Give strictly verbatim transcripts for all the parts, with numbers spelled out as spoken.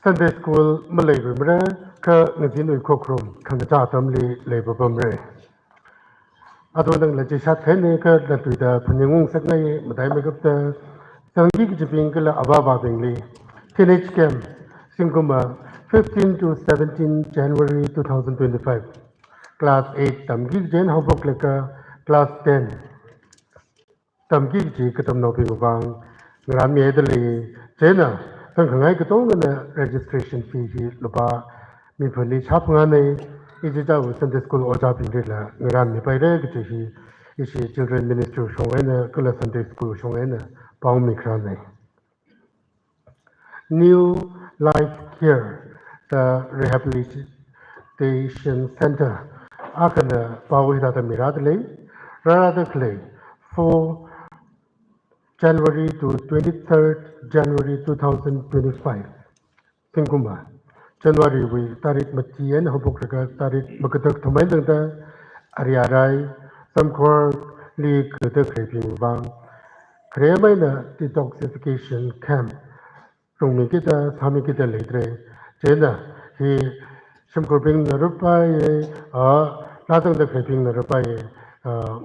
Sunday school maleirumra, kha ngazinwui khokharum khangachā atamli leipapamra. Athumnala chishat khaina kha latluida phaningung ngasakngai. Mataimeikapta, zangki kachibing kala avāvabingli, teenage camp, zingkum fifteen to seventeen January two thousand twenty-five, class eight tamki kaji eina haophoklaga class ten tamki kaji katamnaobingwui vang ngarānmihaida lei. Chieina zangkhangai katongana registration fee hi lupā mipali shāphangāna. Ichichāwui Sunday school ojābinglila ngarānmipaira kaji hi ishi Children Ministry shong eina kala Sunday school shong eina paomikharāna. New Life Care, the Rehabilitation Center, akhana pao hithāda mirāda lei. Rārāda khalei four January to twenty-third January two thousand twenty-five. Zingkumva January wui tarik mati eina haophoklaga tarik makathā thum eina tangda ari arai, samkhorli khuida khaleibingwui vang, kharemai eina detoxification camp rungmikida, sāmikida leidalei. Chieina hi shimkhurbingna rāpaiya, a, rāzangda khaleibingna rāpaiya, a,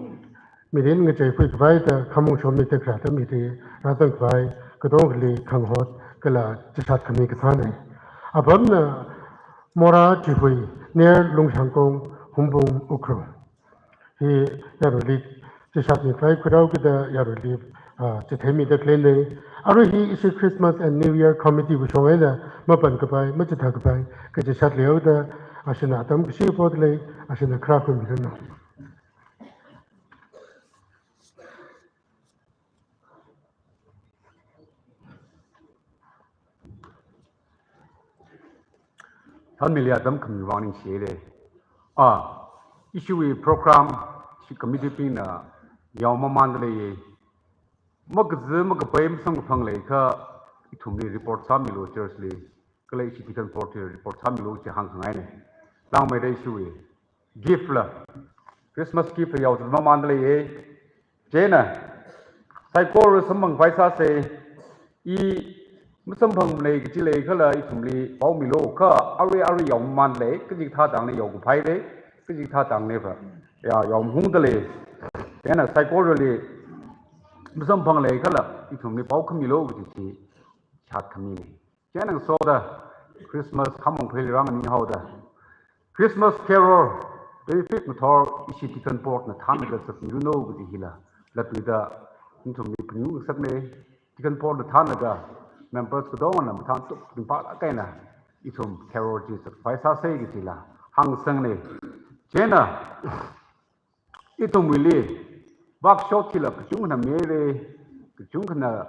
mirin ngacheikhui khavai da khamong shomida kharā atam hili rāzang khavai katongali khangahot kala chishat khami kasāna. Apamna Mora Chihui, near Lungshangkong, Hungpung, Ukhrul. Hi yaruili chishatmi khavai khuirao kida yaruili, ah, chitheimida khaleina. Arui hi ishi Christmas and New Year Committee wui shong eina mapan kapai, machithā kapai kachishat leihaoda, ashina atam kashi podalei, ashina kharā khuimiranu. Thānmili atam khami vang ningshilei. A, ishiwui program, ishi committee bingna yaomamanda leiya. Makazi makapai masamkaphang leiakha ithumli report sāmilu church li. Kala ishi deacon board li report sāmilu chi hāngkhangaina. Langmeida ishiwui gift la, Christmas gift la yaozat mamanda leiya. Chieina saikora samphangpai sāsa, i masamphangmana kachi leiakhala ithumli paomilu, kha arui arui yaomamanda lei, kachikathā tangli yaokaphailei, kachikathā tangli va ya, yaomahungda lei. Chieina saikorali masamphang leiakhala ithumli paokhamilu kaji chi chishat khamina. Chieina ngasoda Christmas khamong pheili rānganing haoda, Christmas Carol twenty-fifth ngathor ishi Deacon Board na thānlaga zatmiranu kaji hila, latluida nathumli phaningung ngasakna. Deacon Board na thānlaga members katongana mathān tup ringphālāk eina ithum carol chi zatkhavai sāsa kajila hāngsangna. Chieina ithumwuili workshop hila kachungkhana mira, kachungkhana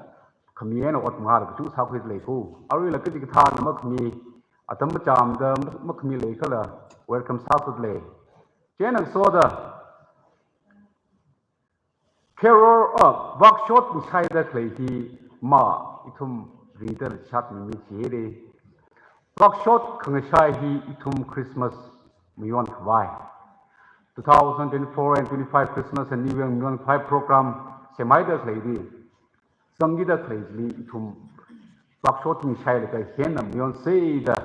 khami eina ot mangāla kachungkha sākhuida lei ko. Aruila kachikathāna makhami, atam machamda makhami leikhala welcome sākhuida lei. Chieina ngasoda carol, ah, workshop ngasaida khalei hi ma ithum ringda shat mi chire. Workshop khangasai hi ithum Christmas mayonkhavai, two thousand twenty-four and twenty-five Christmas and New Year mayonkhavai program semhaida khalei hi, zangkida khalei chili ithum workshop ngasailaga hina mayonsa da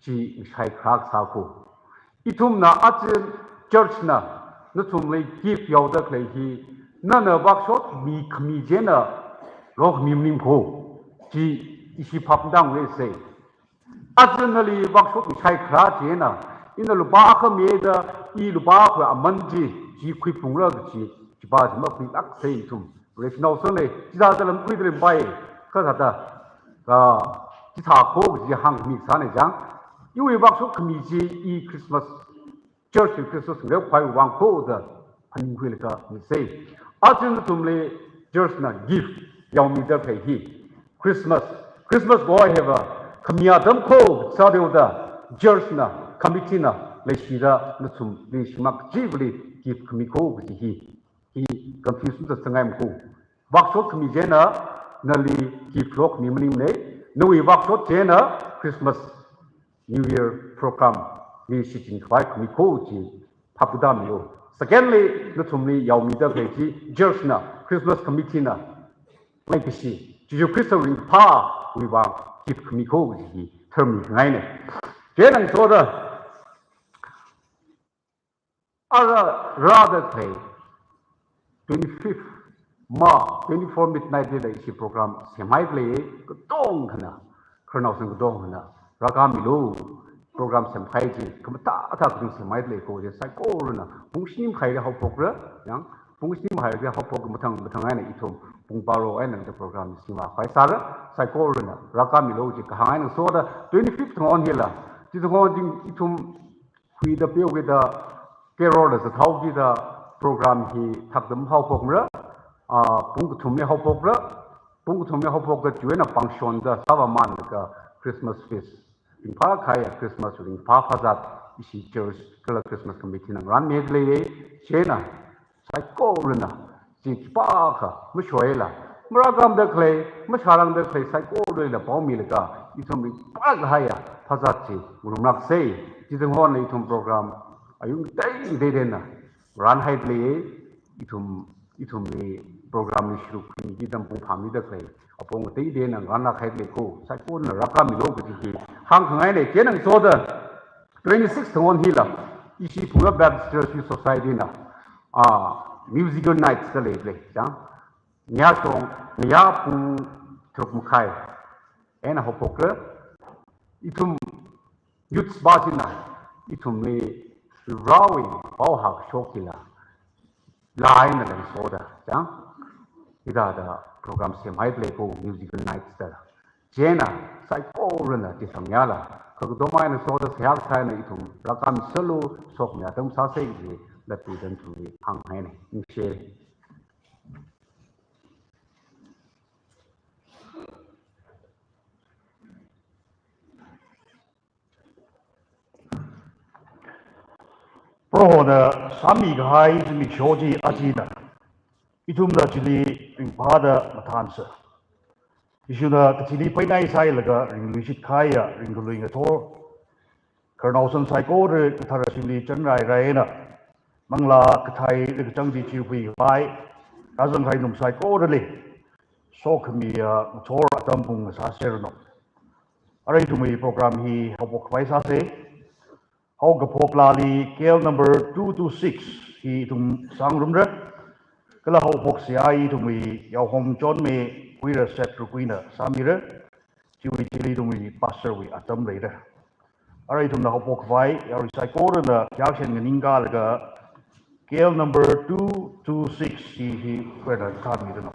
chi ngasai kharak sā ko. Ithumna aja church na nathumli gift yaoda khalei hi, nana workshop mikhami chieina lokhami maning ko. Chi ishi phap tang ngasai. Aja nali workshop ngasai kharak chieina, ina lupā akha mida, i lupā akha aman chi, chi khuiphungra kaji, chipa chi makhuilāksa ithum. Rational sāna, chithāda lam khuida ringpai, kha thāda, ka, chithā ko kaji hāngmi sāna chang. Iwui workshop khami chi i Christmas, church Christmas ngareokhavai vang ko da phaningkhuilaga misa. Aja nathumli church na gift yaomida khalei hi, Christmas, Christmas ko hiva khami atam ko sāda, church na, committee na leishida nathumli shimān kachivali gift khami ko kaji hi, hi confusion zatsangai ko. Workshop khami chieina nali gift lokhami maningmana, nawui workshop chieina Christmas New Year program li shichinkhavai khami ko chi phap tang miyo. Secondly, nathumli yaomida khalei chi church na, Christmas committee na, leikashi, Jesu Christ ringphāwui vang gift khami ko kaji hi tharmi khangaina. Chieina ngasoda ara rāda khalei twenty-fifth March, twenty-four midnight li da ishi program semhaida lei, katongkhana, khararnaosan katongkhana rākāmilu. Program semkahai chi khamathā athā kachung semhaida lei ko, chi saikorana pung shini mahaili haophokra, yang pung shini mahaili haophok, mathang mathang eina ithum pung baro eina da program semkhavai sāra, saikorana rākāmilu chi kahāng eina ngasoda twenty-fifth thang on hila, chi thang on ding ithum huida peokida carol la zathaokida program hi thakda mahaophokmara, ah, pung kathumli haophokra, pung kathumli haophokda chiwui eina pāngshonda sāvāmanlaga Christmas feast, ringphākahaiya Christmas ringphā phazat ishi church kala Christmas committee na ngarānmida lei. Chieina saikorana chi khipākha mashoila, marākāmada khalei, mashārangda khalei saikoralila paomilaga ithum ringphākahaiya phazat chi ngarumlāksa. Chi thang on ithum program ayung teitei eina ngarānhaida lei. Ithum, ithumli program li sharuk khuimi kachida pung phāmida khalei apong teitei eina ngarānlākhaida lei ko, saikorana rākāmilu kaji hi hāngkhangaina. Chieina ngasoda twenty-six thang on hila ishi Phungna Baptist Church Youth Society na, ah, musical nights da leida lei, chang. Ngayā shong, ngayā pung tharuk makhai eina haophokra. Ithum youths pa china ithumli Varewui paohā kashok hila laa eina langsoda, chang, hithāda program semhaida lei ko, musical nights da. Chieina saikorana chi samyala, kha katomei eina soda seihā kasā eina ithum rākāmisalu, sokhami atam sāsa kaji latpuida nathumli hānghaina. Ningshi. Prohona sāmikahai zimiksho chi ajana, ithumna chili ringphāda mathānsa. Jishuna kathili painai sāhailaga ringluishit kahaiya ringkalui ngathor, khararnaosan saikora kathara shimli chanrairai eina, Manglā Kathara kachang chi chiwui khavai rāzangkahai nathum saikorali sokhamiya ngathor atam pung sāseranu. Arui ithumwui program hi haophok khavai sāsa. Haokaphok laali K L number two two six hi ithum sāngarumra. Kala haophok seihā ithumwui yaohom chonme Kuira Seth Rukuina sāmira. Chiwui chili ithumwui pastor wui atam leira. Arui ithumna haophok khavai, arui saikorana khayākashan nganingkalaga, K L number two two six hi, hi, kwena thanmidana.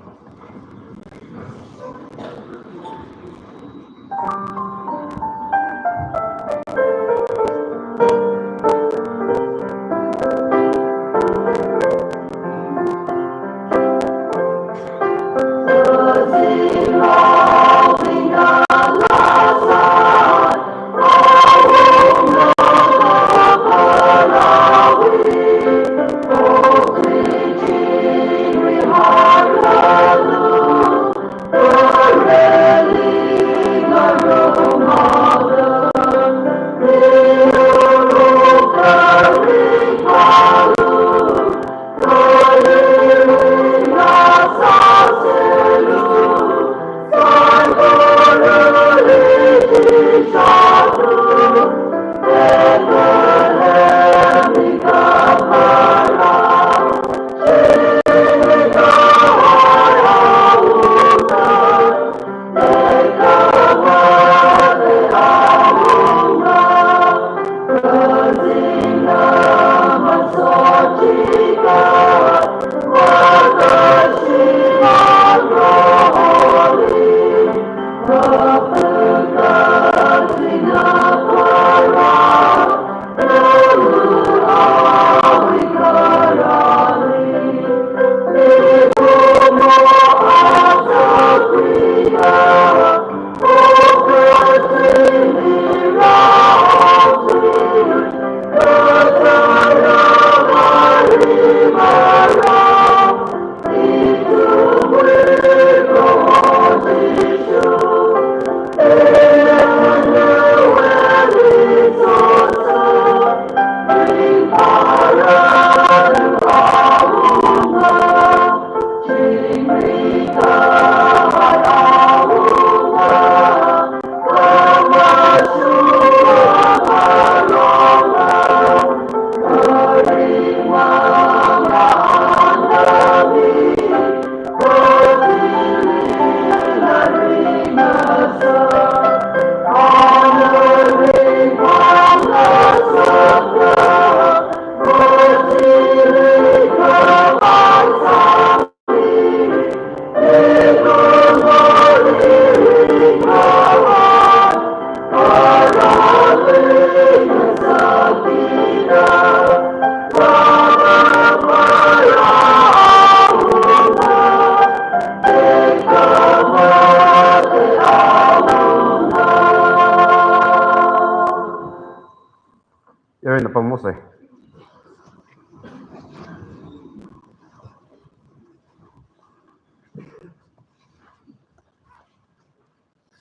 Yarena pamosai.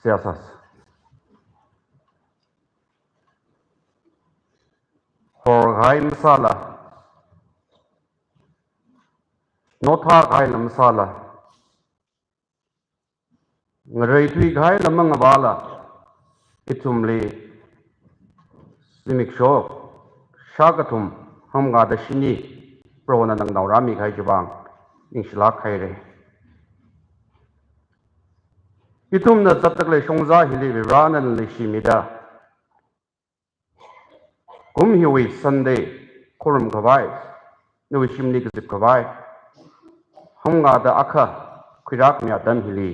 Seihā sāsa. Horkahai masāla, nothākahaila masāla, ngareithuikahaila mangavāla, ithumli zimiksho shākathum hangmangāda shini Prohona nganāngarāmikahai chiwui vang ningshilāk haira. Ithumna zatda khalei shongzā hili Varivarana leishimida, kum hiwui Sunday khorumkhavai, nawui shimli kazipkhavai, hangmangāda akha khuirākhami atam hili,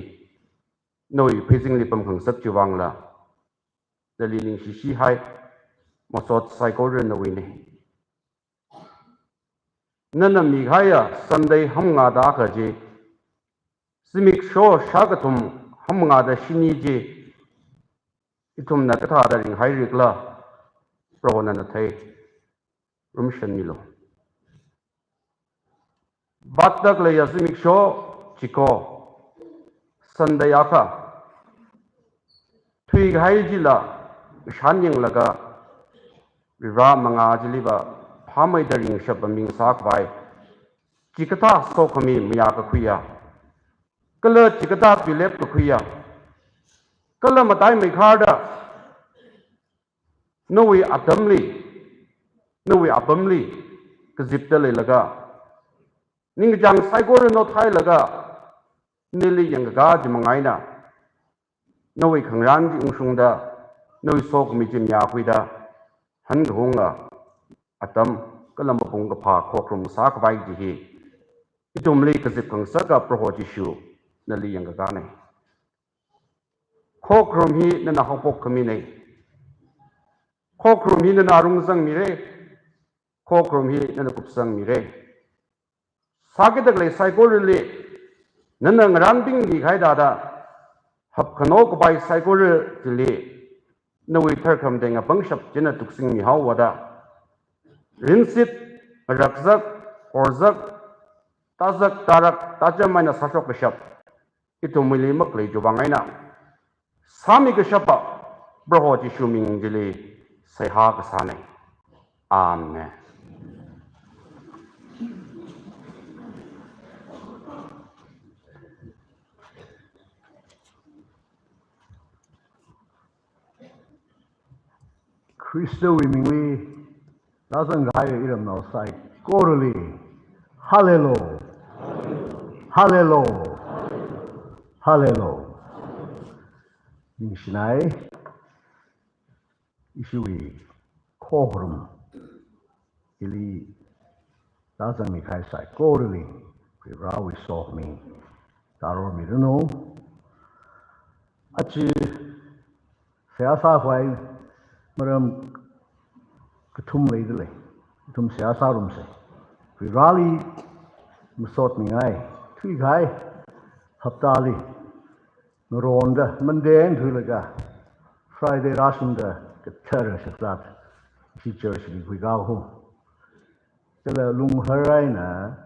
nawui pheizingli pamkhangasak chiwui vangla, nali ningshishihai, masot saikora nawuina. Nana mikahaiya Sunday hangmangāda akha chi, zimiksho shākathum hangmangāda shini chi, ithumna kathāda ringhaira khala, Prohona nana thei, rumshanmilu. Vātda khaleiya zimiksho chiko, Sunday akha, thuikahai chila shanyanglaga, Varivara mangā chiliva phāmeida ringshap aming sākhavai, chikathā sokhami mayā kakhuiya, kala chikathā tuilep kakhuiya, kala mataimei kharda, nawui atamli, nawui apamli kazipda leilaga, ningkachāng saikora nothālaga, nali yangkakā chi mangaina, nawui khangarān chi ungshungda, nawui sokhami chi mayākhuida, hankahunga atam kala mapung kaphā khokharum sākhavai chi hi ithumli kazip khangasaka Proho Jishu nali yangkakānei. Khokharum hi nana haophok khaminei. Khokharum hi nana rungzangmirei. Khokharum hi nana kupsangmirei. Sākida khalei saikorali nana ngarānbingmi kahai thāda hapkhano kapai saikora chili nawui tharkhamatenga pangshap china tuksingmihaowa da. Rinsit, ngarakzak, horzak, tāzak, tārak, tācham eina sāshok kashap ithumwuili makhalei chiwui vang eina sāmi kashapa Proho Jishu ming chili seihā kasānei. Amen. Khristawui mingli rāzangkahai iramnao saikorali, Hallelu! Hallelu! Hallelu! Ningshinai, ishiwui khokharum hili rāzangmi kahai saikorali Varivarāwui sokhami tārormiranu. Aja seihā sākhavai maram kathum leidalei. Ithum seihā sārumsei. Varivarāli masotmingai, thuikahai haptali ngaronda, Monday eina thuilaga Friday rāshungda kathara shakzat ishi church li khuikā ho. Kala lunghar eina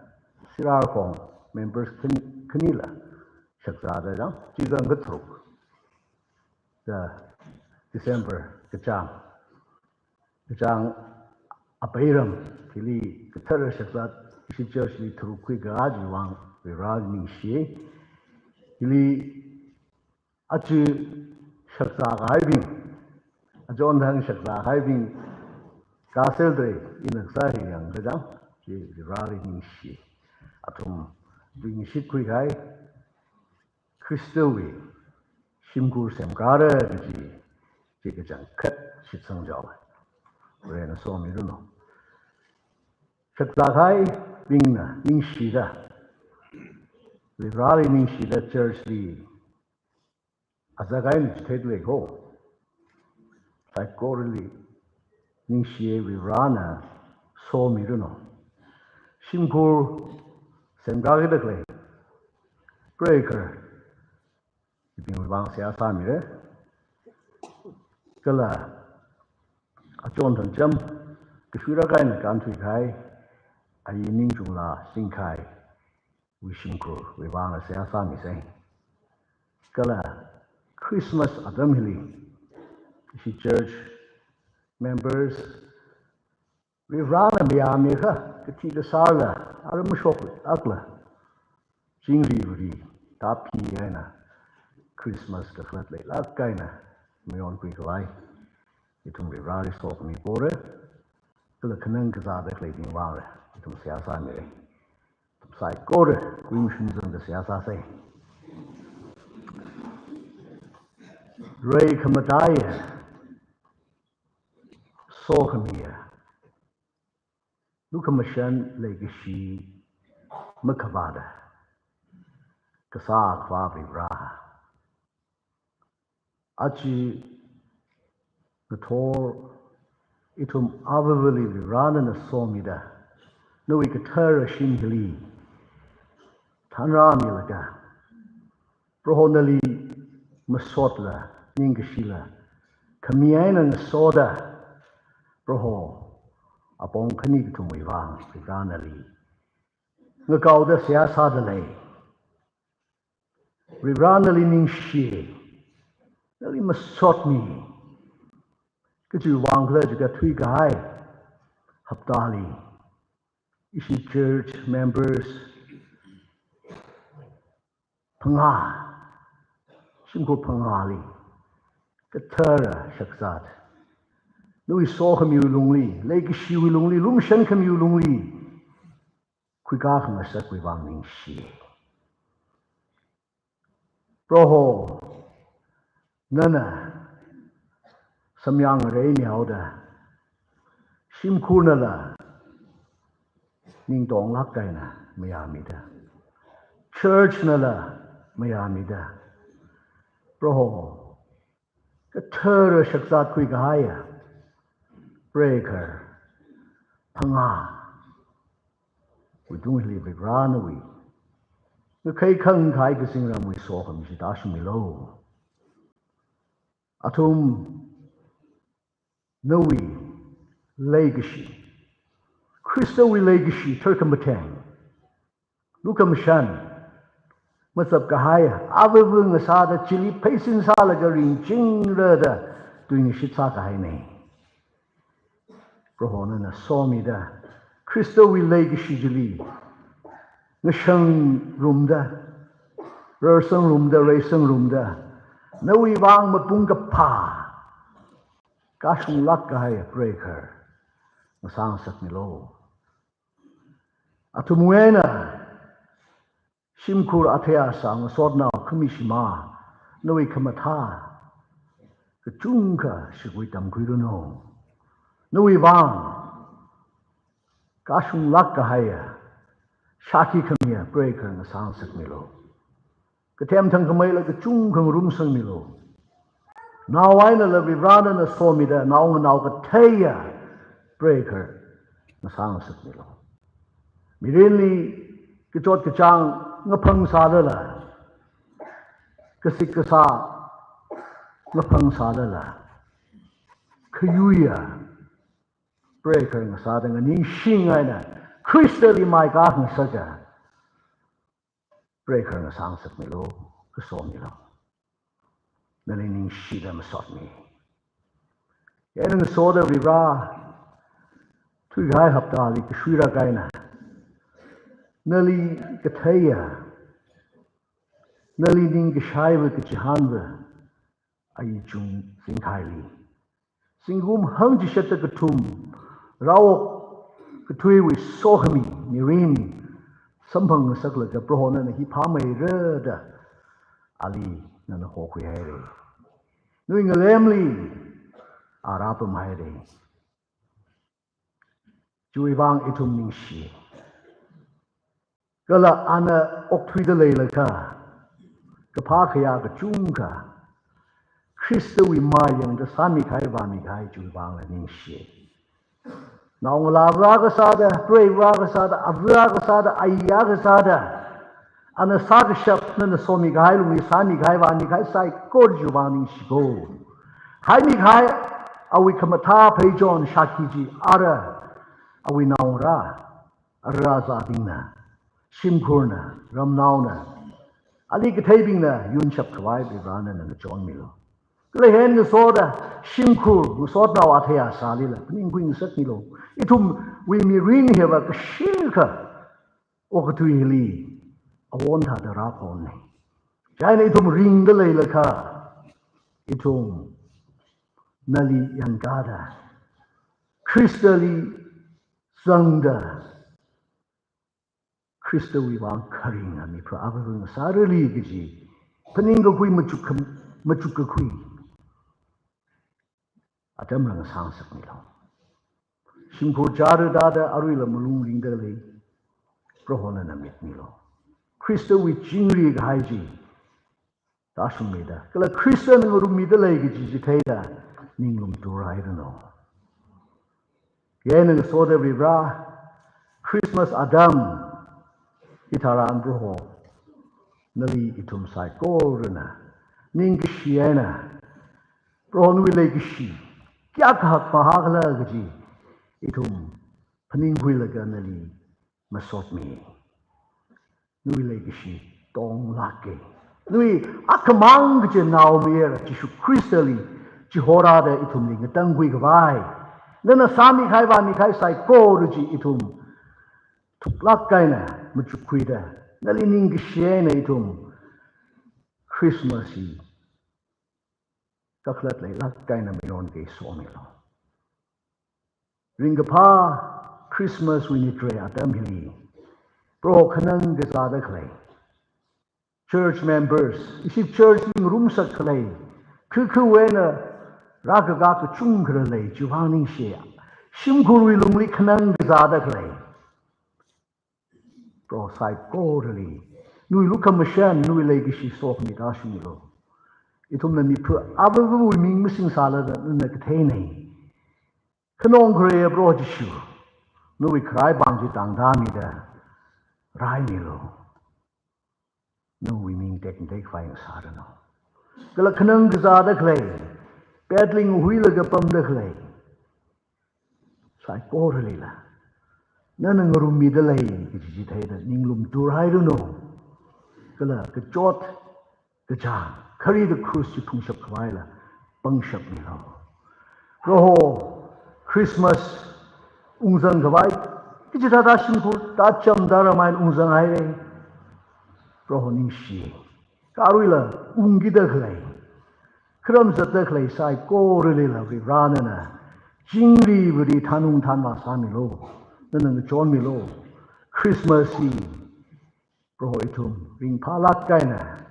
sirarkhong members khan-, khanila shakzatda chang, chizang katharuk da December kachāng. Kachāng apeiram hili kathara shakzat ishi church li tharuk khuikā chiwui vang Varivarā ningshi. Hili aja shakzā kahaibing, achonthang shakzā kahaibing, kasel dre ina kasā hi yangkachang, chi Varivarāli ningshi. Athum ningshit khuikahai Khristawui shimkhur semkara kaji, chi kachangkhat shitsangjaowa. Varena somiranu. Shakzā kahaibingna ningshida, Varivarāli ningshida church li azak eina chitheidalei ho. Saikorali ningshi, Varivarāna somiranu. Shimkhur semkākida khalei preigahar bingwui vang seihā sāmira. Kala achonthang cham kashuirak eina kānthuikahai Ayi Ningchunglā Singkhaiwui shimkhurwui vangla seihā sāmisei. Kala Christmas atam hili ishi church members Varivarāna mayāmiakha, kathi kasārla, aram mashok akla, chingri vari tāphi eina Christmas kakhalat leilāk eina mayonkhui khavai ithum Varivarāli sokhami pora. Kala khanang kazāda khaleibing vangla ithum seihā sāmira. Ithum saikora kuimashun zangda seihā sāsei. Rei khamataiya, sokhamiya, lukhamashan leikashi makhavāda kasā Akhava Varivarā, aja ngathor ithum avāvali Varivarā nana somida, nawui kathara shim hili thanrāmilaga, Proho nali masotla, ningkashila khami eina ngasoda, Proho apong khani kathumwui vang Varivarā nali ngakaoda seihā sādalei. Varivarā nali ningshi, nali masotmi. Kachiwui vang khala jiakha thuikahai haptali ishi church members phangā, shimkhur phangāli kathara shakzat, nawui sokhamiwui lungli, leikashiwui lungli, lumashan khamiwui lungli khuikā khangasakwui vang ningshi. Proho, nana samyang ngarei mihaoda, shimkhurnala ning tonglāk eina mayāmida, church nala mayāmida, Proho, kathara shakzat khuikahaiya preikhar phangā wuidung hili Varivara nawui ngakhai khangkhai kazingramwui sokhami chi tāshungmilu. Athum nawui leikashi, Khristawui leikashi tharkhamatheng, lukhamashan, mazapkahai, avāva ngasāda chili pheisin sālaga ringchingrada tuingashit sākahaina. Proho nana somida, Khristawui leikashi chili ngashangrumda, rarsangrumda, reisangrumda, nawui vang mapung kaphā kashunglāk kahai preikhar ngasāngasakmilu. Athumwui eina shimkhur athei asā ngasotnao khami shimā, nawui khamathā kachungkha shikhui tamkhuiranu. Nawui vang kashunglāk kahaiya, shākhi khamiya preikhar ngasāngasakmilu. Kathem thangkhameila kachungkha ngarumsangmilu. Nao einala Varivara nana somida naonganao katheiya preikhar ngasāngasakmilu. Mirinli kachot kachāng ngaphang sādala, kasik kasā ngaphang sādala, khayuiya preikhar ngasāda nganingshingaina, Khristali maikā ngasaka preikhar ngasāngasakmilu, kasomilu. Nali ningshida masotmi. Eina ngasoda Varivara, thuikahai haptali kashuirak eina, nali katheiya, nali ningkashaiva kachihānva ayi chung zingkhaili, zingkum hangchishatda kathum, rāwok kathuiwui sokhami mirin samphangngasaklaga Proho nana hi phāmeira da ali nana hokhuihaira. Nawui ngalemli a rāpamhaira. Chiwui vang ithum ningshi. Kala ana okthuida leilakha, kaphā khayā kachungkha Khristawui mayangda sāmikahai vāmikahai chiwui vangla ningshi. Naongalāva akha sāda, preiva akha sāda, ava akha sāda, ayi akha sāda, ana sākashap, nana somikahai, lungli sāmikahai, vāmikahai saikora chiwui vang ningshiko. Haimikahai awui khamathā pheichon shākhi chi ara, awui naongarā, ara azābingna, shimkhurna, ramnaona, ali katheibingna yunshap khavai Varivara nana ngachonmilu. Kala hi eina ngasoda shimkhur ngasotnao athei asālila phaningkhui ngasakmilu. Ithumwui mirin hiva kashikha okathui hili awon thāda rāphonna. Chieina ithum ringda leilakha, ithum nali yangkāda, Khristali zangda, Khristawui vang kharinga mi pharāva ngasārali kaji phaningkakhui machuk kam-, machukkakhui atamla ngasāngasakmilu. Shimkhur chara thāda aruila malung ringda lei, Proho nana mitmilu. Khristawui chingri kahai chi tāshungmida, kala Khristana ngarummida lei kaji chi theida ninglum turhairanu. Hi eina ngasoda Varivara, Christmas atam hitharan Proho, nali ithum saikorana ningkashi eina, Proho nawui leikashi kayākha hakmahā khala kaji ithum phaningkhuilaga nali masotmi. Nawui leikashi tonglāka. Nawui akhamang kachi naomayara Jishu Khristali chihorāda ithumli ngatangkhui khavai, nana sāmikahai vāmikahai saikora chi ithum thuklāk eina machukkhuida, nali ningkashi eina ithum Christmas hi kakhalat leilāk eina mayon kei somilu. Ringkaphā Christmas wui nitrai atam hili, Proho khanang kazāda khalei, church members, ishi church li ngarumsak khalei, khikhiwui eina rākakā kachungkha lei, chiwui vang ningshi. shimkhurwui lungli khanang kazāda khalei Proho saikorali, nawui lukhamashan, nawui leikashi sokhami tāshungmilu. Ithumna miphu avāvawui ming masingsālada nana katheinei. Khanong khareiya Proho Jishu, nawui kharaipāng chi tangda mida raimilu. Nawui ming tekmateikhavai ngasāranu. Kala khanang kazāda khalei, petlinghuilaga pamda khalei saikoralila nana ngarummida lei kaji chi theida ninglum turhairanu. Kala kachot kachāng, kharida cross chi phungshap khavaila pangshap milu. Proho, Christmas ungzang khavai, kachithāda shimkhur tāchamda ramai ungzang haire. Proho ningshi, karuila ungkida khalei, kharam zatda khalei saikoralila Varivarā nana chingri vari thanung thanma sāmilu, nana ngachonmilu. Christmas hi Proho ithum ringphālāk eina,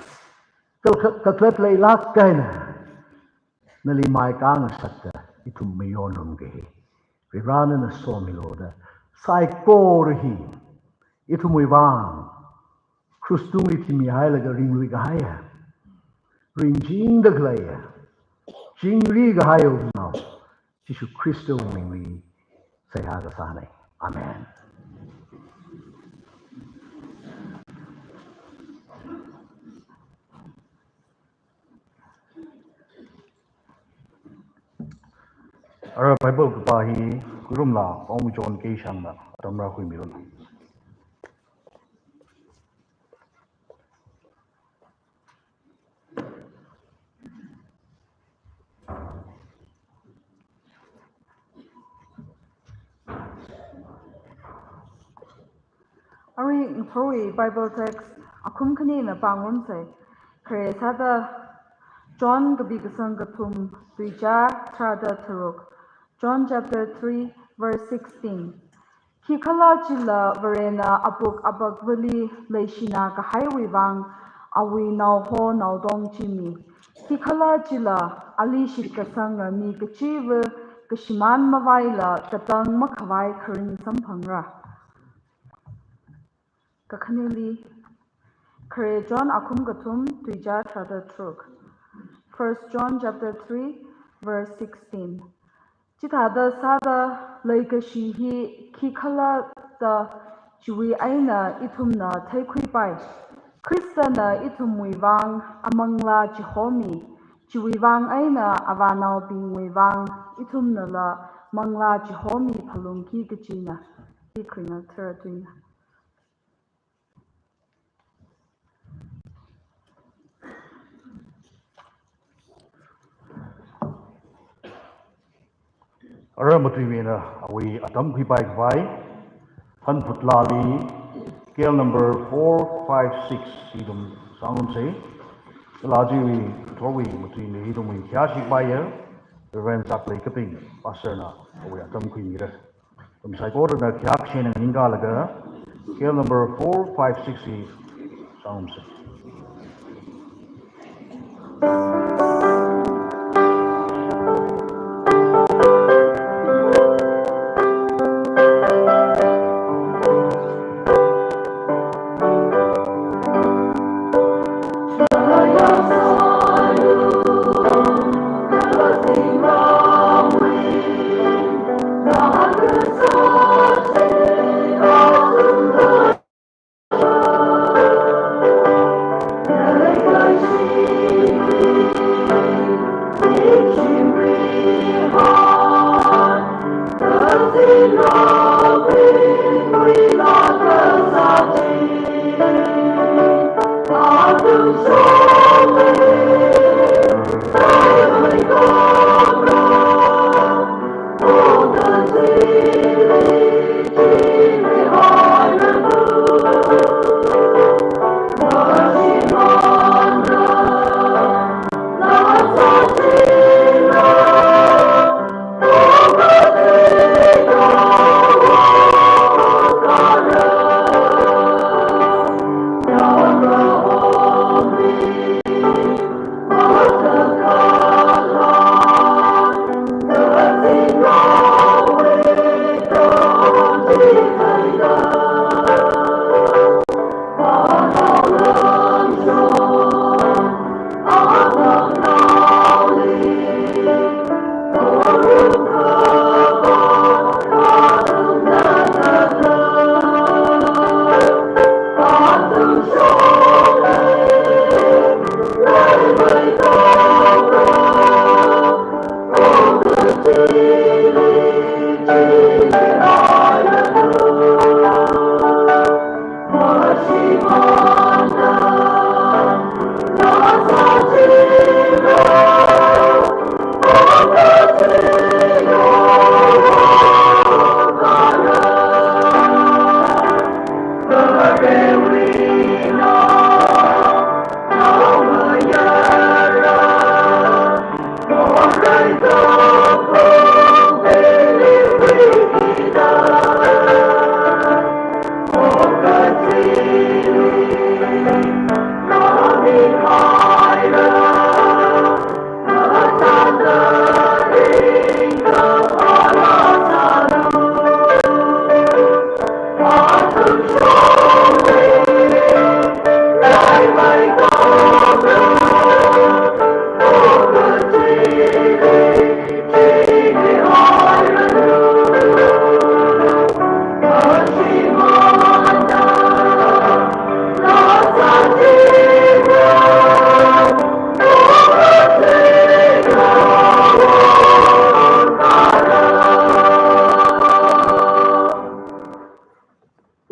kal-, kakhalat leilāk eina, nali maikā ngasakta ithum mayonrumki. Varivarā nana somilu da, saikora hi ithumwui vang cross tungli thimihailaga ringlui kahaiya, ringchingda khaleiya, chingri kahaiya Awungnao Jishu Khristawui mingli seihā kasānei. Amen. Ara Bible kapā hi khuirumla Paomi John K. Shangna atam rākhuimiranu. Arui ngathorwui Bible text akhum khanina pāngarumsei. Khare sāda John kapi kasang kathum, tuizā tharāda tharuk. John chapter three, verse sixteen. Khikhalajila Varena apuk apakvali leishina kahaiwui vang awui naoho naotong chi mi. Khikhalajila ali shitkasanga mi kachiva kashimān mavaila katang makhavai kharing samphangra. Kakhaneli, khare John akhum kathum, tuizā tharāda tharuk. First John chapter three, verse sixteen. Chithāda sāda leikashi hi khikhala da chiwui eina ithumna theikhuipai. Khristana ithumwui vang amanglā chihomi, chiwui vang eina avānaobingwui vang ithumnala manglā chihomi phalungki kajina. Hi kharinga tharā tuina. Ara matuimeina awui atam khuipai khavai, Hanphut Laali, K L number four five six, hi ithum sāngarumsei. Kala chiwui ngathorwui matuimei hi ithumwui khayāshi khavaiya Reverend Saklei Kaping, Pastor na awui atam khuimira. Ithum saikorana khayākashina nganingkalaga, K L number four five six hi sāngarumsei.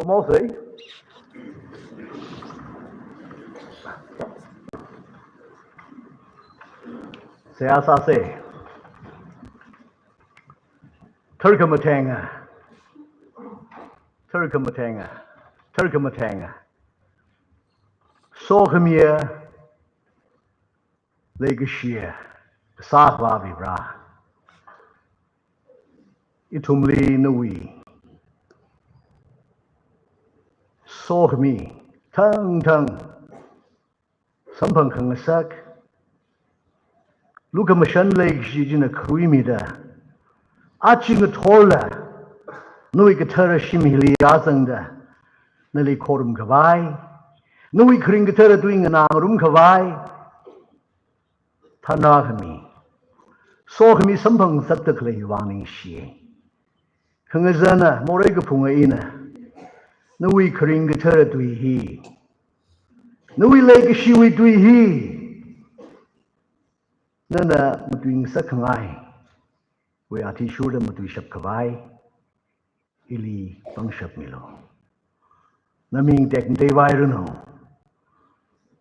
Pamosei. Seihā sāsei. Tharkhamatheng, tharkhamatheng, tharkhamatheng. Sokhami, leikashi, kasā Akhava Vare. Ithumli nawui sokhami thangthang samphang khangasak, lukhamashan leikashi china kharuimida, aja ngathorla nawui kathara shim hili rāzangda nali khorumkhavai, nawui kharing kathara tui nganāngarumkhavai, thanrākhami, sokhami samphang ngasakda khaleiwui vang ningshiya. Khangazana, morei kaphunga ina, nawui kharing kathara tui hi, nawui leikashiwui tui hi nana matuingasak khangai, wui athishurda matuishap khavai ili pangshap milu. Naming tekmatei vairanu.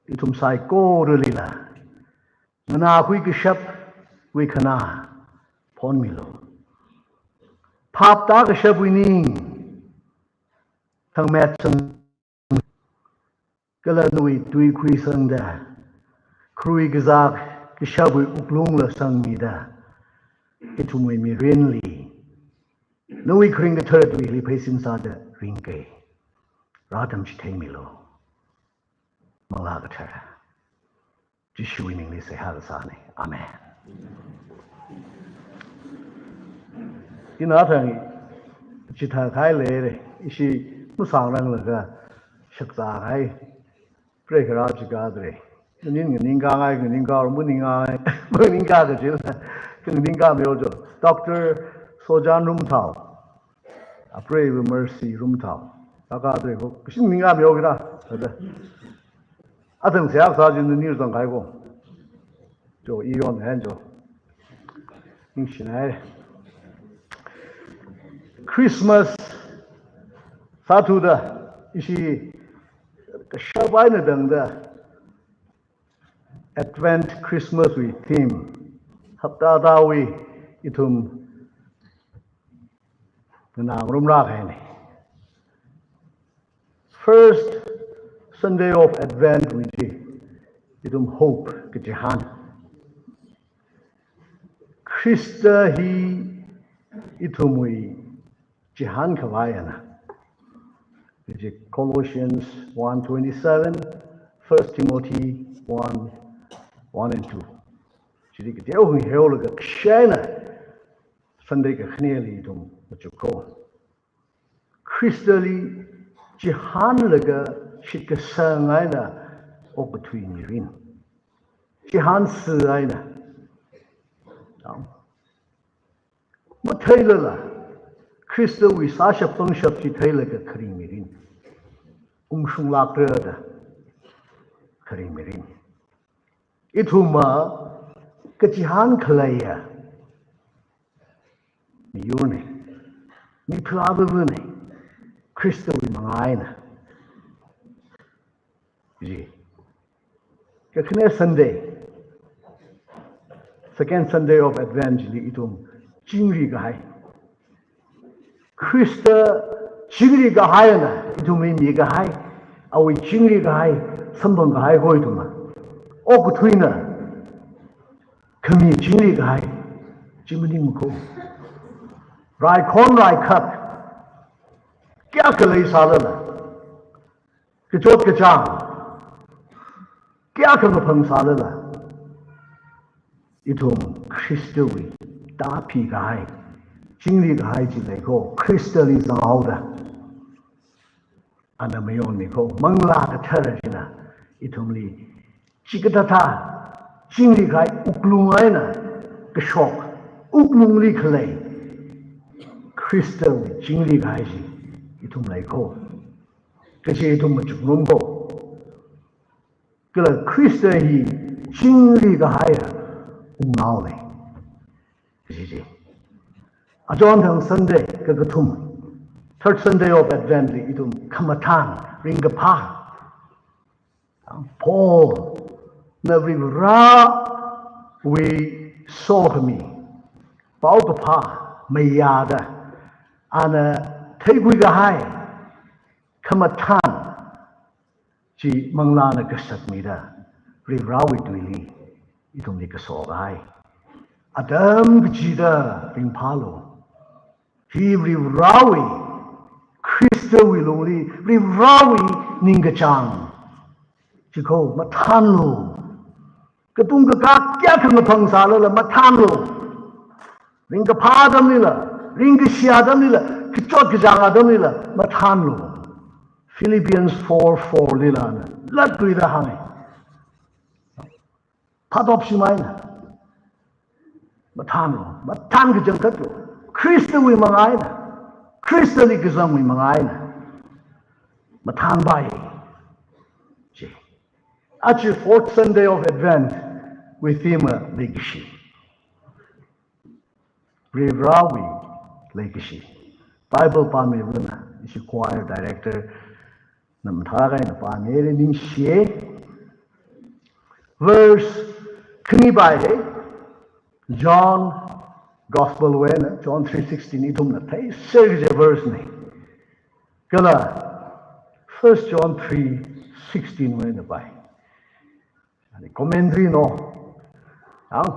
Ithum saikoralila nganākhui kashapwui khanā phonmilu. Phap tākashapwui ning thangmetsang kala nawui tui khuisangda, kharui kazā kashapwui wuklungla sangmida, ithumwui mirinli nawui kharing kathara tuili pheisin sāda ringkei. Rātam chitheimilu. Manglā Kathara. Jishuwui mingli seihā kasāna. Amen. Ina thang chithākahai leira, ishi masāngaranglaga shakzākahai, preikhara chikadra. Nganing nganingkāngai, nganingkā, maningkāngai, maningkā kajila, nganingkāmeo jo. Doctor Sojan Rumthao, apreiva Mercy Rumthao. Kakadra ko, kashin ningkāmeo kida, kada. Athang seihā kasā chi nani zangkahai ko. Jo, iyon hen jo. Ningshinai. Christmas sāthuda, ishi kashap eina tangda, Advent Christmas wui theme, hapta tāwui ithum nganāngarumrākahaina. First Sunday of Advent wui chi, ithum hope, kachihān. Khrista hi ithumwui chihān khavai ana. Which is Colossians one twenty-seven, First Timothy one, one and two. Chili kateokha ngaheolaga kashena Sunday kakhaneli ithum machukko. Khristali chihānlaga shitkasang eina okathui mirin. Chihān si eina. Matheilala, Khristawui sāshap pangshap chi theilaga kharing mirin. Ungshunglākra da kharing mirin. Ithumva kachihān khaleiya miyurna, miphalāvāvana, Khristawui manga eina. Ji. Kakhane Sunday, second Sunday of Advent chili ithum chingri kahai. Khrista chingri kahaina ithumwui mikahai, awui chingri kahai, samphang kahai kho ithumna. Okathuina khami chingri kahai chi maningmana kho. Raikhon raikhak kayākha leisālala, kachot kachāng kayākha maphangsālala, ithum Khristawui tāphi kahai, chingri kahai chi lei kho, Khristali zanghaoda. Ana mayonmi kho, Manglā Kathara china ithumli chikathāthā chingri kahai, wuklung eina kashok, wuklungli khalei Khristawui chingri kahai chi ithum lei kho. Kachi ithum machukngarumko. Kala Khrista hi chingri kahaiya wungnao lei. Kachi chi. Achonthang Sunday kakathum, third Sunday of Advent li ithum khamathān, ringkaphā. Paulna Varivarāwui sokhami paokaphā mayāda, ana theikhui kahai khamathān chi Manglāna kasakmida, Varivarāwui tuili ithumli kaso kahai. Atam kachida ringphālu. Hi Varivarāwui, Khristawui lungli Varivarāwui ningkachāng chi kho, mathānlu. Katung kakā kayākha maphangsālala mathānlu. Ringkaphā atamlila, ringkashi atamlila, kachot kachāng atamlila mathānlu. Philippians four four lila ana latluida hānga. Phatop shim eina mathānlu, mathān kachangkhatlu. Khristawui manga eina, Khristali kazangwui manga eina mathānpai. Chi. Aja fourth Sunday of Advent wui theme leikashi. Varivarāwui leikashi. Bible pāmi runa, ishi choir director na mathālāk eina pāmi, ningshi. Verse khani pai hi, John Gospel wui eina, John three sixteen, ithumna theiser kaji verse na. Kala First John three sixteen wui eina pai. Ani commentary no. Ang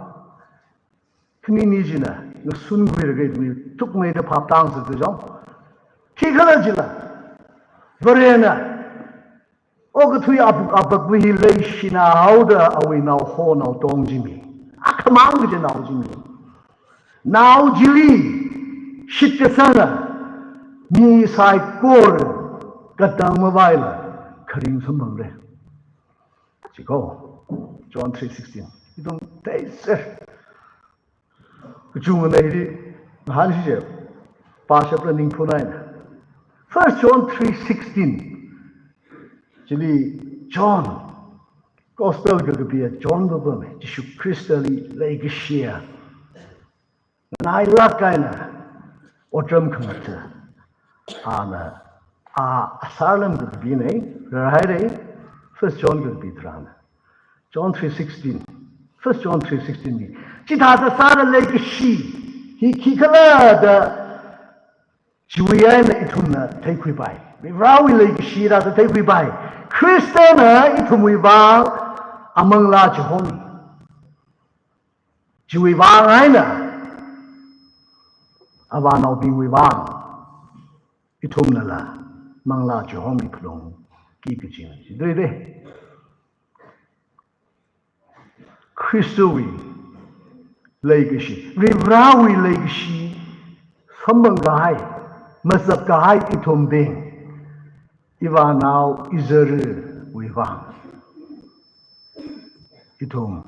khanini china ngasunkhuilaga ithum thukmeida phaptāngasak da jong. Khikhala jila, Varena okathui apuk apakwui hi leishina haoda awui nao ho nao tong chi mi, akhamang kaji nao chi mi. Nao chili shitkasanga mi saikora katang mavaila kharing samphangra. Chi kho, John three sixteen. Ithum theiser. Kachungana hili, ngahān shishi, pāshapra ningphun eina. First John three sixteen. Chili John, Gospel kakapiya John pāpam, Jishu Khristali leikashiya nganailāk eina otram khangatha ana, a, asārlam kakapina, rarhaira, First John kakapi tharan. John three sixteen. First John three sixteen li, chithāda sāda leikashi hi khikhala da chiwui eina ithumna theikhuipai. Varivarāwui leikashi da theikhuipai. Khristana ithumwui vang amanglā chihomi. Chiwui vang eina, avānaobingwui vang, ithumnala manglā chihomi phalungki kajina. Chidalei. Khristawui leikashi, Varivarāwui leikashi samphang kahai, mazap kahai ithumbing, ivānao izarawui vang, ithum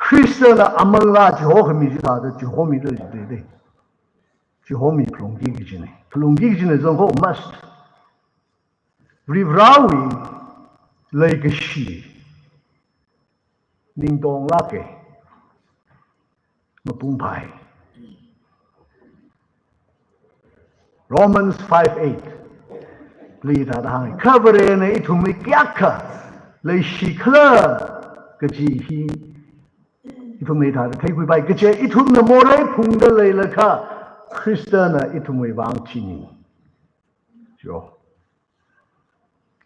Khristana amanglā chihokhami chithāda chihomida chidalei. Chihomi phalungki kajina. Phalungki kajina zangkho must. Varivarāwui leikashi ningtonglāka, mapung phai. Romans five eight. li thāda hānga. Kha Varena ithumli kayākha leishikhala kaji hi ithumli thāda theikhuipai. Kaje ithumna morei phungda leilakha, Khristana ithumwui vang chimi. Jo.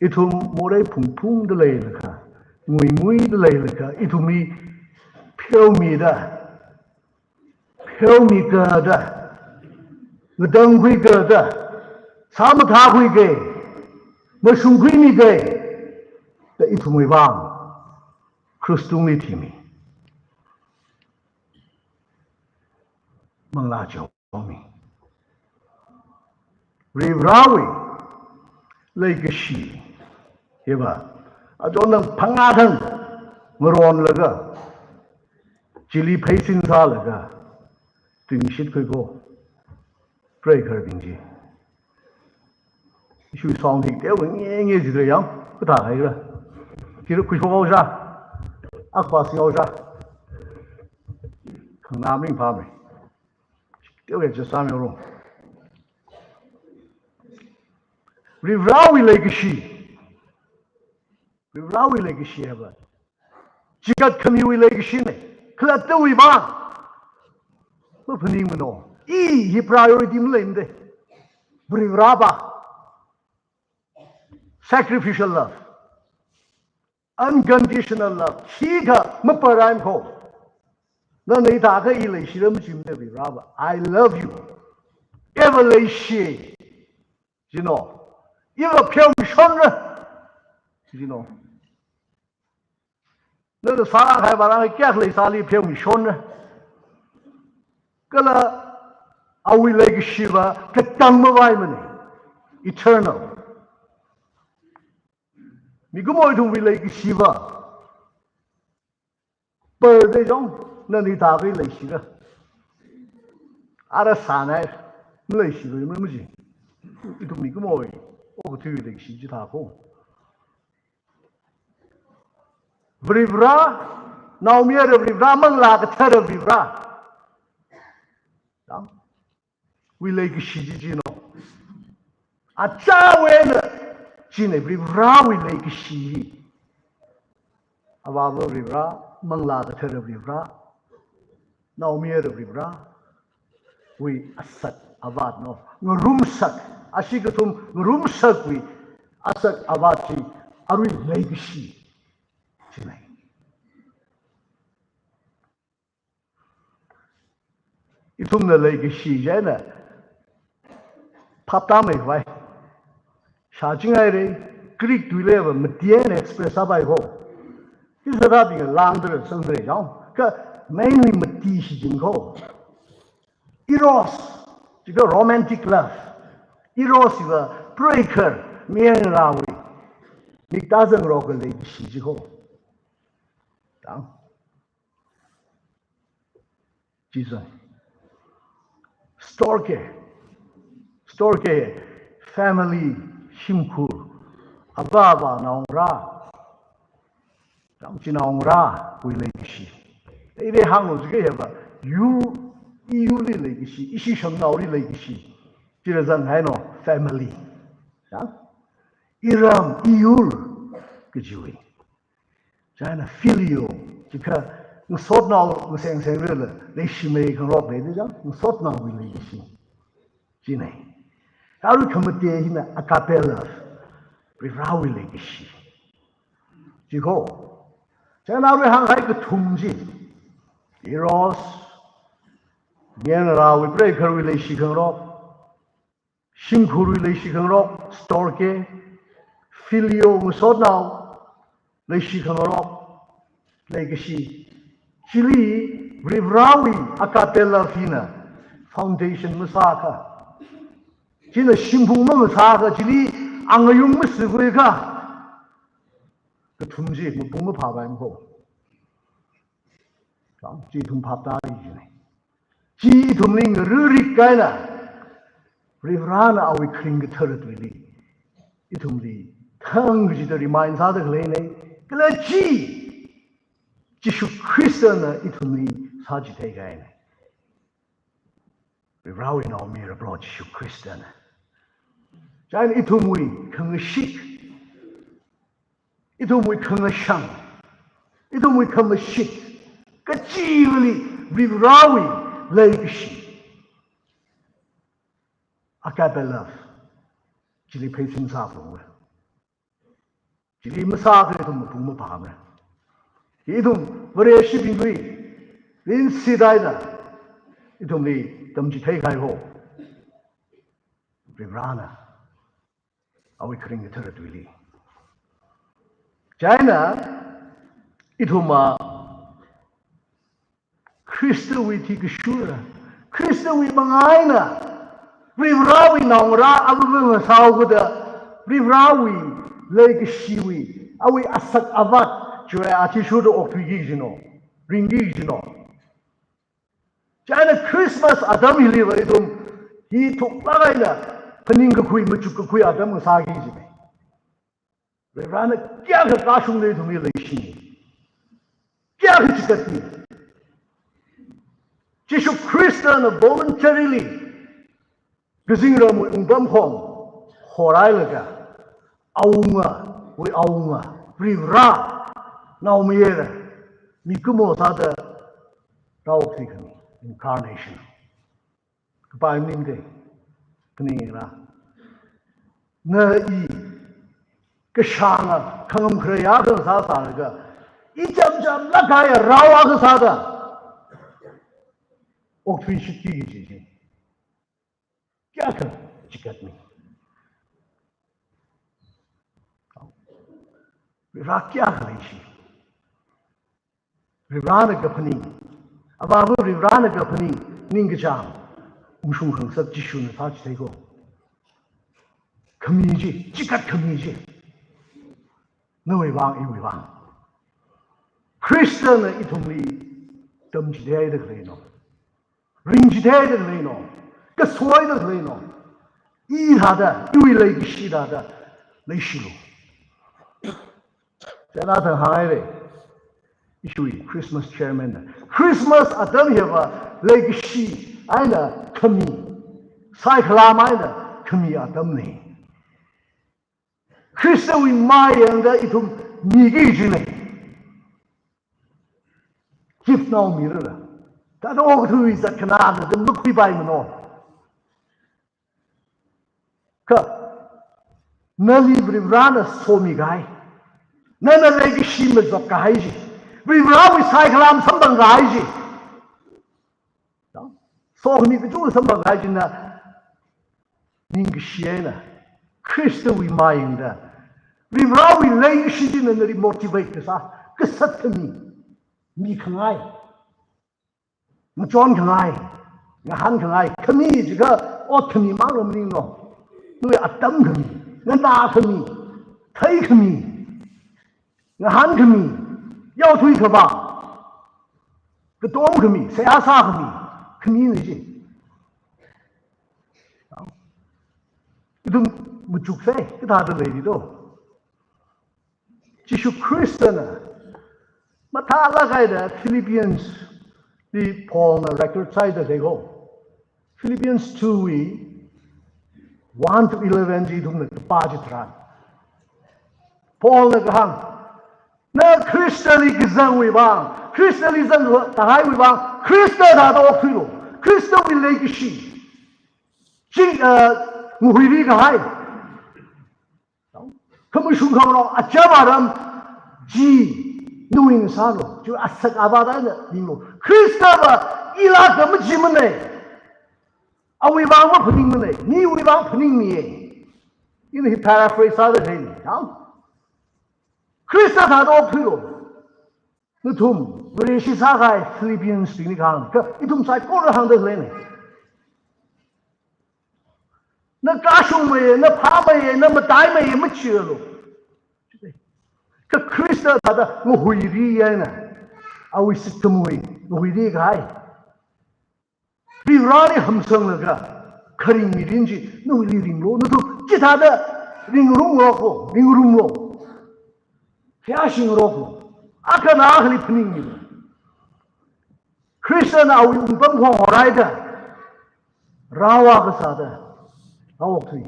Ithum morei phungphungda leilakha, nguinguida leilakha, ithumli pheomida, pheomikada, ngatangkhuikada, sāmathākhuikei, mashungkhuimikei, da ithumwui vang krush tungli thimi. Manglā chao mi. Varivarāwui leikashi hiva, achon nang phangā thang ngaronlaga, chili pheisin sālaga, tuingashit khuiko, preigaharbing chi. Ishiwui song hi teonge nge jidra yang, kathā haira. Kira khuishok haosā, akpa sing haosā. Khangnā ming phāmei. Teonge chi sāmi ro. Varivarāwui leikashi. Varivarāwui leikashi hiva, chikat khamiwui leikashina. Khalattawui vang maphaningmano. I hi priority maleimada. Varivarā pa. Sacrificial love. Unconditional love. Hithā maparaimako. Nana hithākha i leishira machimana Varivarā pa. I love you. Iva leishi. Jino. Iva pheomishonra. Jino. Nana sākahai vāranghai kayākha leisāli pheomishonra. Kala awui leikashiva katang mavaimana. Eternal. Mikumo ithumwui leikashiva. Par de jong, nana hithākha leishira. Ara sānai, maleishira, mamaji. Ithum mikumowui okathuiwui leikashi chithāko. Varivarā, naomayara Varivarā, Manglā Kathara Varivarā. Dang. Wui leikashi chi jino. Achāwui eina china Varivarāwui leikashi hi. Avāva Varivarā, Manglā Kathara Varivarā, naomayara Varivarā, wui asak avātno. Ngarumsak, ashi kathum ngarumsakwui asak avāt chi, arui leikashi. China. Ithumna leikashi chieina phaptāmeikhavai shāchinghaira. Greek tuiliva mati eina express sāpaiko. Hithāda bing langdara sangdara jao. Kha mainly mati shichinko. Eros, chikha romantic love. Eros hiva preigahar, mayarngalāwui mikta zangrokka leikashi chiko. Dang. Chi zang. Storge. Storge. Family, shimkhur. Avā avā naongarā. Dang, chinaongarāwui leikashi. Ire hānglu jikha hiva, yur, i yurli leikashi, ishi shangnaoli leikashi. Chira zanghaino, family. Dang. Iram, i yur, kajiwui. Chieina filio, chikha ngasotnao ngasengsengrala leishimei khangarok leida jang, ngasotnaowui leikashi. China. Kha arui khamate hina agape love, Varivarāwui leikashi. Chiko. Chieina arui hānghai kathum chi. Eros, mayarngalāwui preigaharwui leishi khangarok. Shimkhurwui leishi khangarok, storge, filio ngasotnao, leishi khangarok, leikashi. Chili Varivarāwui agape love hina foundation masākha. China shimphung mamasākha, chili angayung masākhuikha. Kathum chi mapung maphāpaimako. Dang, chi ithum phaptāi china. Chi ithumli ngarurik kahaina, Varivarāna awui kharing kathara tuili ithumli thang kachida remind sāda khaleina, kala chi Jishu Khristana ithumli sāchithei kahaina. Varivarāwui naomayara Proho Jishu Khristana. Chieina ithumwui khangashik, ithumwui khangashang, ithumwui khamashit, kachivali Varivarāwui leikashi, agape love, chili pheisin sāphalunga. Chili masākha ithum mapung mapamana. Ithum Vareshibingwui rinsi daida ithumli tamchithei kahai ho Varivarāna, awui kharing kathara tuili. Chieina ithumva Khristawui thikashura, Khristawui manga eina Varivarāwui naongarā avāva ngasāhaoda, Varivarāwui leikashiwui, awui asak avat chiwui athishurda okthuiki kajina, ringki kajina. Chieina Christmas atam hiliva ithum hi thuklāk eina phaningkakhui, machukkakhui atam ngasāki kajina. Varivarāna kayākha kashungda ithumli leishimi, kayākha chigatmi. Jishu Khristana voluntarily kazingramwui wungpamkhong horhailaga, awungawui awunga Varivarā naomayara mikumo sāda rāokthui khami, incarnation. Kapai maningda, khaning ra. Na i kashanga khangam kharei akha sāsālaga, i chamchamlāk kahaiya rao akha sāda okthuishitki kaji chi kayākha chigatmi. Varivarā kayākha leishi. Varivarāna kaphaning, Avāva Varivarāna kaphaning, ningkachāng, ungshung khangasak Jishuna sāchithei ko. Khami chi, chigat khami chi, nawui vang, iwui vang. Khristana ithumli tamchitheida khaleina, ringchitheida khaleina, kasoida khaleina. I thāda, iwui leikashi thāda leishilu. Chieina thang hānghaira, ishiwui Christmas chairman na. Christmas atam hiva leikashi eina khami, saikhalam eina khami atamna. Khristawui mayangda ithum miki kajina. Gift nao mirara. Thāda okathui zatkhanāna ithum makhuipaimana. Kha nali Varivarāna somikahai, nana leikashi mazatkahai chi, Varivarāwui saikhalam samphangkahai chi, sokhami kachungkha samphangkahai china, ningkashi eina Khristawui mayangda, Varivarāwui leikashi china nali motivate kasā, kasat khami, mikhangai, ngachonkhangai, ngahānkhangai, khami jiakha ot khami mang maningmana. Nawui atam khami, nganā khami, thei khami, ngahān khami, yaothui khavā, katom khami, seihā sā khami, khamina chi. Ithum machuksa, kathāda leili do. Jishu Khristana mathālāk eina Philippians li Paulna record sāda khalei ko. Philippians two wui one to eleven chi ithumna kapā chitharan, Paulna kahāng, na Khristali kazangwui vang, Khristali zangkahaiwui vang, Khrista thāda okthuilu. Khristawui leikashi chi, uh, ngahuirikahai, khamashung khangarong, acham aram chi nawui ngasālu, chi asak avat eina ringlu. Khristava ilākda machimana, awui vang maphaningmana, miwui vang phaningmiya. Ina hi paraphrase sāda khalei, ya? Khrista thāda okthuilu. Nathum Vareshi sākahai Philippians bingli kahāng, kha ithum saikora hāngda khaleina. Na kashungmeiya, na phāmeiya, na mataimeiya machialu. Kha Khrista thāda ngahuiri eina, awui sitkamui ngahuirikahai, Varivarāli hamsanglaga kharing mirin chi nawuili ringlu, nathum chithāda ringrumlu, ringrumlu. Kayāshingroklu. Akhana akhali phaningmilu. Khristana awui wungpamkhong horhaida, rao akha sāda rāokthui.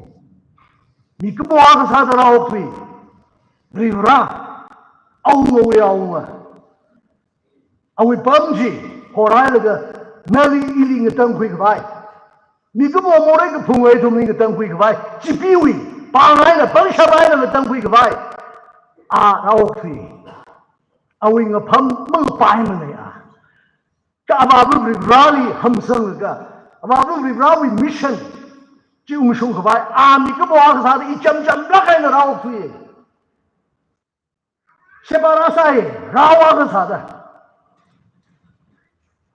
Mikumo akha sāda rāokthui. Varivara, awungawui awunga. Awui pam chi horhailaga nali ili ngatangkhui khavai, mikumo morei kaphungwui ithumli ngatangkhui khavai, chipeewui pāng eina pangshap eina ngatangkhui khavai, a rāokthui. Awui ngapham mangapaimana a. Kha Avāva Varivarali hamsanglaga, Avāva Varivarawui mission chi ungshung khavai, a mikumo akha sāda ichamchamlāk eina rāokthui. Sheba rāsai, rao akha sāda.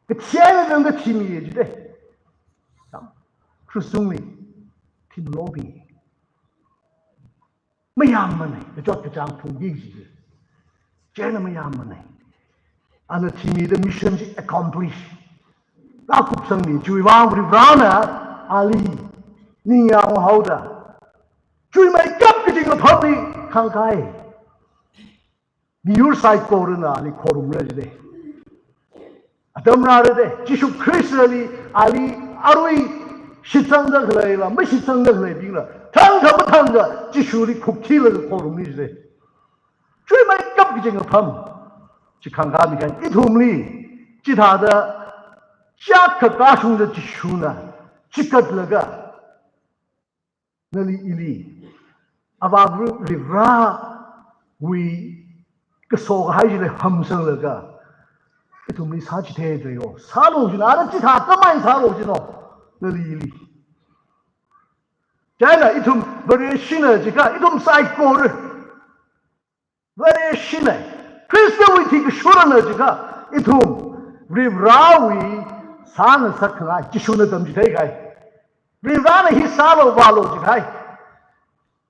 Kathi eina tangda thimiya jida. Krush tungli thimlobing. Mayāmmana, kachot kachāng phungki kaji. Chieina mayāmmana. Ana thimida mission chi accomplish rākupsangmi, chiwui vang Varivarana ali ningyāng haoda, chuimeikap kaji ngaphamli khangkāi. Miyur saikorana ali khorumra jida. Atam rāra da, Jishu Khristali ali arui shitsangda khaleila, mashitsangda khaleibingla, thangkha mathangkha Jishuli khukthila khorummi jida. Chuimeikap kaji ngapham chi khangkāmi kha ithumli chithāda chak kakashungda Jishuna chikatlaga, nali ili Avāva Varivarawui kaso kahai chili hamsanglaga, ithumli sāchithei da yo. Sālu jina, ara chithā khamei sālu jino. Nali ili. Chieina ithum Vareshina jiakha, ithum saikora Vareshina, Khristawui thikashurana jiakha, ithum Varivarawui sāngasak khangai, Jishuna tamchithei kahai. Varivarana hi sālu vālu jikahai,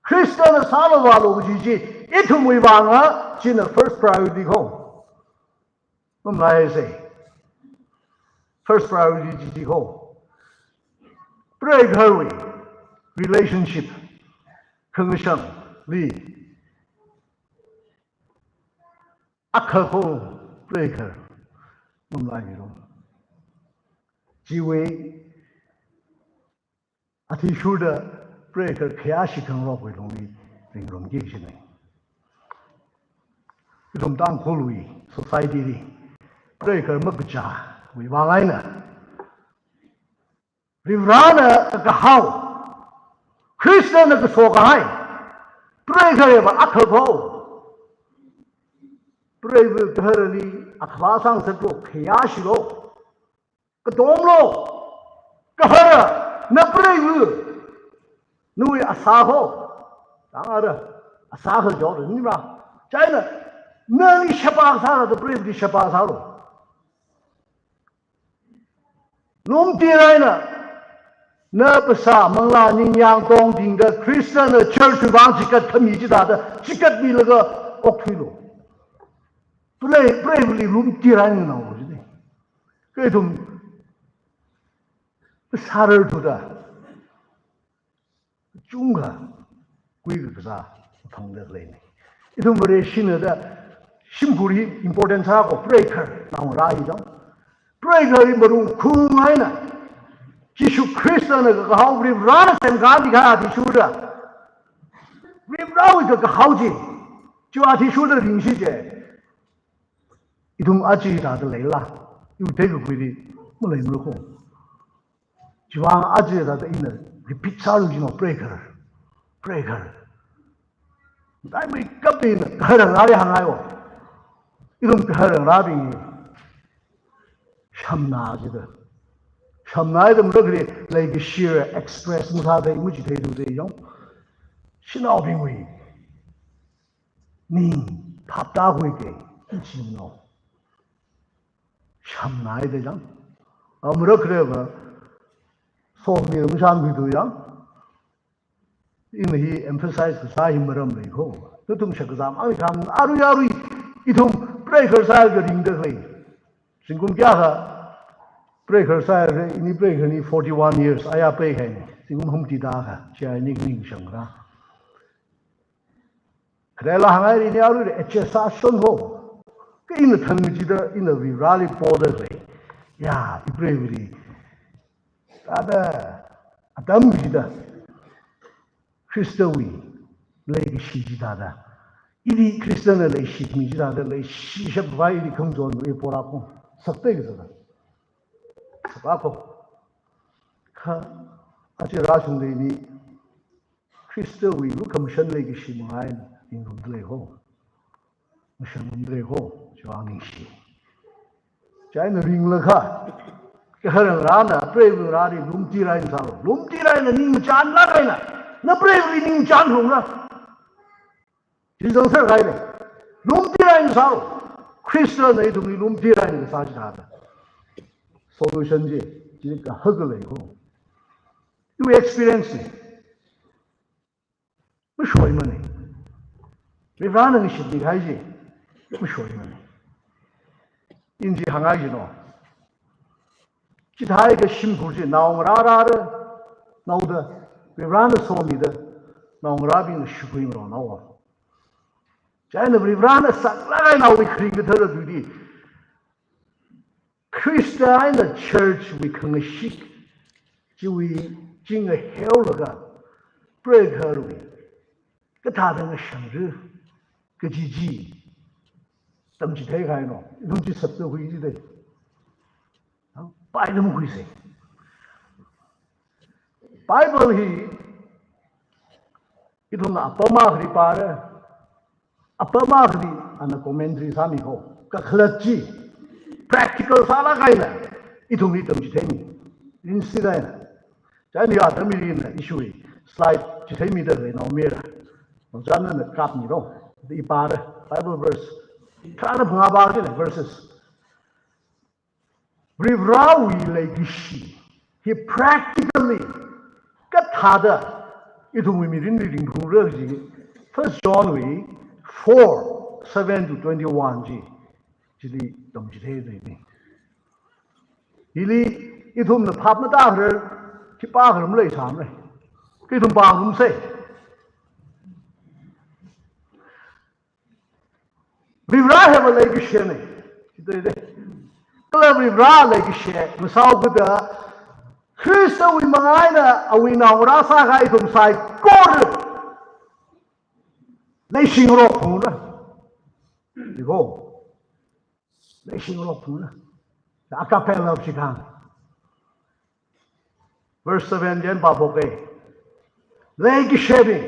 Khristana sālu vālu kaji chi ithumwui vanga, china first priority ko. Mamalaisa. First priority chi chi ko. Preigaharwui relationship khangashangli akha ko preigahar. Mamalailu. Chiwui athishurda preigahar khayāshi khangarokwui lungli ringrumki kajina. Ithum Tangkhulwui society li preigahar makachāwui vang eina Varivarana kakahao, Khristana kaso kahai preigahar va akha ko. Preiva gaharali akhava sāngasaklu, khayāshilu. Katomlu, gahara, na preiva, nawui asā ho. Tangara, asā ho jora, ni ma. Chieina, nali sheba sāra da preivali sheba sālu. Lumtir eina, na phasā manglā ningyāng tongtingda Khristana church vang chikat khami chithāda, chikatmilaga okthuilu. Prei, preivali lumtir eina naolu jida. Kha ithum sārar thuda, chungkha kuikakazā phangda khaleina. Ithum Vareshina da shimkhur hi important sāko, preigahar naongarā hi jang. Preigahar hi malung khung eina, Jishu Khristana kakahao, Varivarana semkahai athishurda, Varivarawui kakahao chi, chiwui athishurda ringshi je. Ithum aja thāda leila, iwui theikakuili maleimara ko. Chiwui vang aja thāda ina repeat sālu jino, preigahar, preigahar. Dai mai kapina, gaharngarāli hāngai o. Ithum gaharngarābing hi shamna jida. Shamna ithum rakli leikashira express masāthei, machithei thuthei jang. Shanaobingwui ning phaptākhui ke, ichimno. Shamna jida jang. Amra khareva, sokni mashamkhui tu jang. Ina hi emphasize kasā hi maram lei ko. Nathum shakazam ang kham arui arui ithum preigahar sālaga ringda khalei. Zingkum kayākha preigahar sālaga, ini preigahar ini forty-one years, aya preigahar ini. Zingkum hamti tākha, chi ini ningshang ra. Kharela hāngngaili ini arui H S sāshon ho. Kha ina thang chida, ina Varivarali poda khalei. Ya, i preivali. Thāda, atam chida. Khristawui leikashi chithāda, ili Khristana leishimi chithāda, leishishappai ili khangachon i pora kong, sakte kazāda. Sapa kong. Kha, aja rāshungda ili Khristawui lukhamashan leikashi mangāi eina ringrumda lei ho. Mashangrumda lei ho, chiwui vang ningshi. Chieina ringlakha, kaharangrana, preiva̱ngarali lumtirā eina sālu. Lumtirā eina ningmachānlāk eina, na preiva̱li ningmachān phungra. Chi zangserhaira. Lumtirā eina sālu. Khristana ithumli lumtirā eina kasā chithāda. Solution chi, chi kahaka lei ho. Iwui experience chi mashoimana. Varivarana ngashitmi kahai chi mashoimana. Ina chi hāngngai jino. Chithākha shimkhur chi naongarā rāra, naoda, Varivarana somida, naongarābingna shukhui ngarok nao. Chieina Varivarana saklāk eina awui kharing kathara tuili, Khrista eina church wui khangashik chiwui chi ngaheolaga, preigaharwui kathāda ngashangra kaji chi tamchithei kahaina. Ithum chi sapta khui jidei. Pai lam khuisa. Bible hi ithumna apam akhali pāra, apam akhali ana commentary sāmi ho. Kakhalat chi practical sālāk eina ithumli tamchitheimi. Instead eina, chieina atam hili ina ishiwui slide chitheimida lei naomayara. Mangchānna kapmi ro. I pāra, Bible verse. Tharāda phangā pāki na verses. Varivarawui leikashi hi practically kathāda ithumwui mirinli ringphungra chi First John wui four, seven to twenty-one chi, chili tamchithei dei ni. Hili ithumna phap matāharar khipākha maleisāmara. Kha ithum pāngarumsa. Varivara hiva leikashina. Chithei dei. Kala Varivara leikashi masāhaokida, Khristawui mangā eina awui naongarā sākahai ithum saikora leishingarok phungra. Diko. Leishingarok phungra. Agape love chi kahāng. Verse seven jen pāphoka. Leikashibing,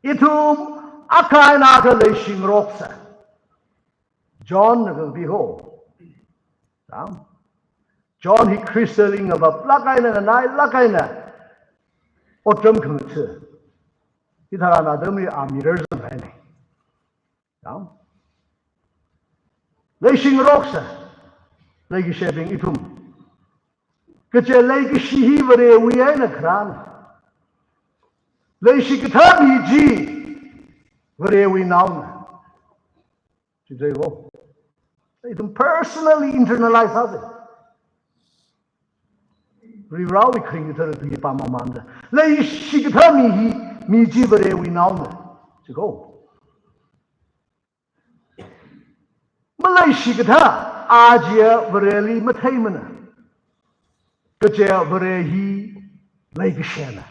ithum akha eina akha leishingaroksa. Johnna kahāng pi ho. Dang. John hi Khristali ngavaplāk eina, nganailāk eina otram khangatha. Hithāda atamli a mirror zanghaina. Dang. Leishingaroksa, leikashibing ithum. Kaje leikashi hi Varewui eina kharāna. Leishi kathā mi chi Varewui naona. Chithei ko. Ithum personally internalize sāsa. Varivarawui kharing kathara tui pāmamānda, leishi kathā mi hi, mi chi Varewui naona. Chiko. Maleishi kathā, a chiya Vareli matheimana. Kaje Vare hi leikashina.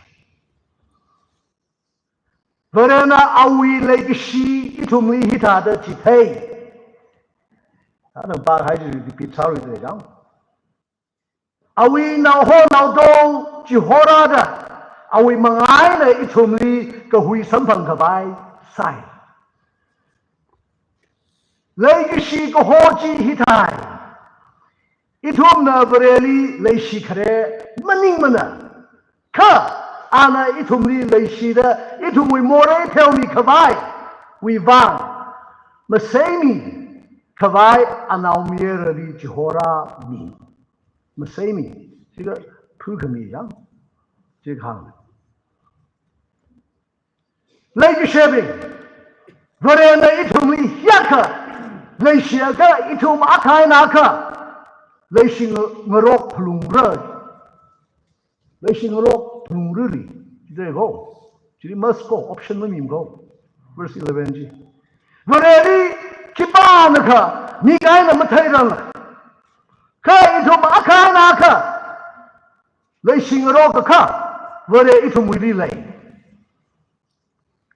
Varena awui leikashi ithumli hithāda chithei. Ana pākahai chi repeat sāluida jang. Awui naoho naoto chihorāda, awui mangā eina ithumli kahui samphang khavai sāi. Leikashi kaho chi hithāi. Ithumna Vareli leishi khare maningmana. Kha ana ithumli leishida, ithumwui morei theomi khavaiwui vang maseimi khavai anaomayarali chihorāmi. Maseimi, chikha phukhami yang, chikhang. Leikashibing, Varena ithumli hiyākha leishiakha, ithum akha eina akha leishingarok phalungra. Leishingarok phalungrali. Chithei ko. Chili must ko, option mamim ko. Verse eleven chi. Vareli khipānakha mik eina matheiranga. Kha ithum akha eina akha leishingarokakha, Vare ithumwuili lei.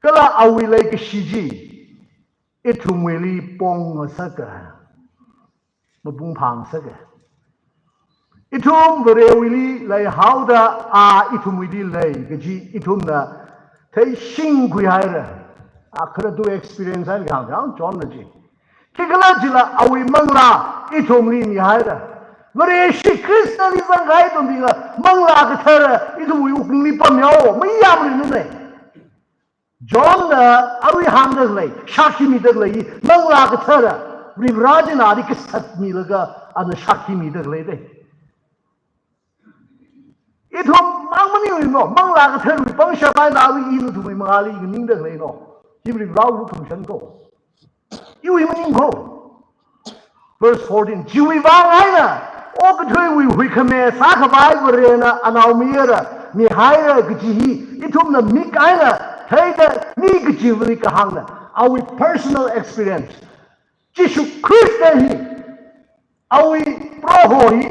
Kala awui leikashi chi ithumwuili pongngasaka, mapung phāngasaka. Ithum Varewuili leihaoda a ithumwuili lei kaji ithumna theishingkhui haira. A kharartu experience eina kahāng kahāng Johnna chi. Khikhalajila awui manglā ithumli mihaira. Vareshi Khristali zangkahai ithumbingna Manglā Kathara ithumwui wuklungli pamyao, mayamrinane. Johnna arui hāngda khalei, shākhi mida khalei, Manglā Kathara, Varivara china ali kasat milaga ana shākhi mida khalei de. Ithum mang maningwui no, Manglā Katharawui pangshap eina ali ina ithumwui mangāli nganingda khaleino. Hi Varivara wuklung shankho. Iwui maning kho. Verse fourteen, chiwui vang eina okathuiwui huikhame sākhavai Varena anaomayara mihaira kaji hi ithumna mik eina theida mi kachivali kahāngna, awui personal experience. Jishu Khrista hi, awui Proho hi,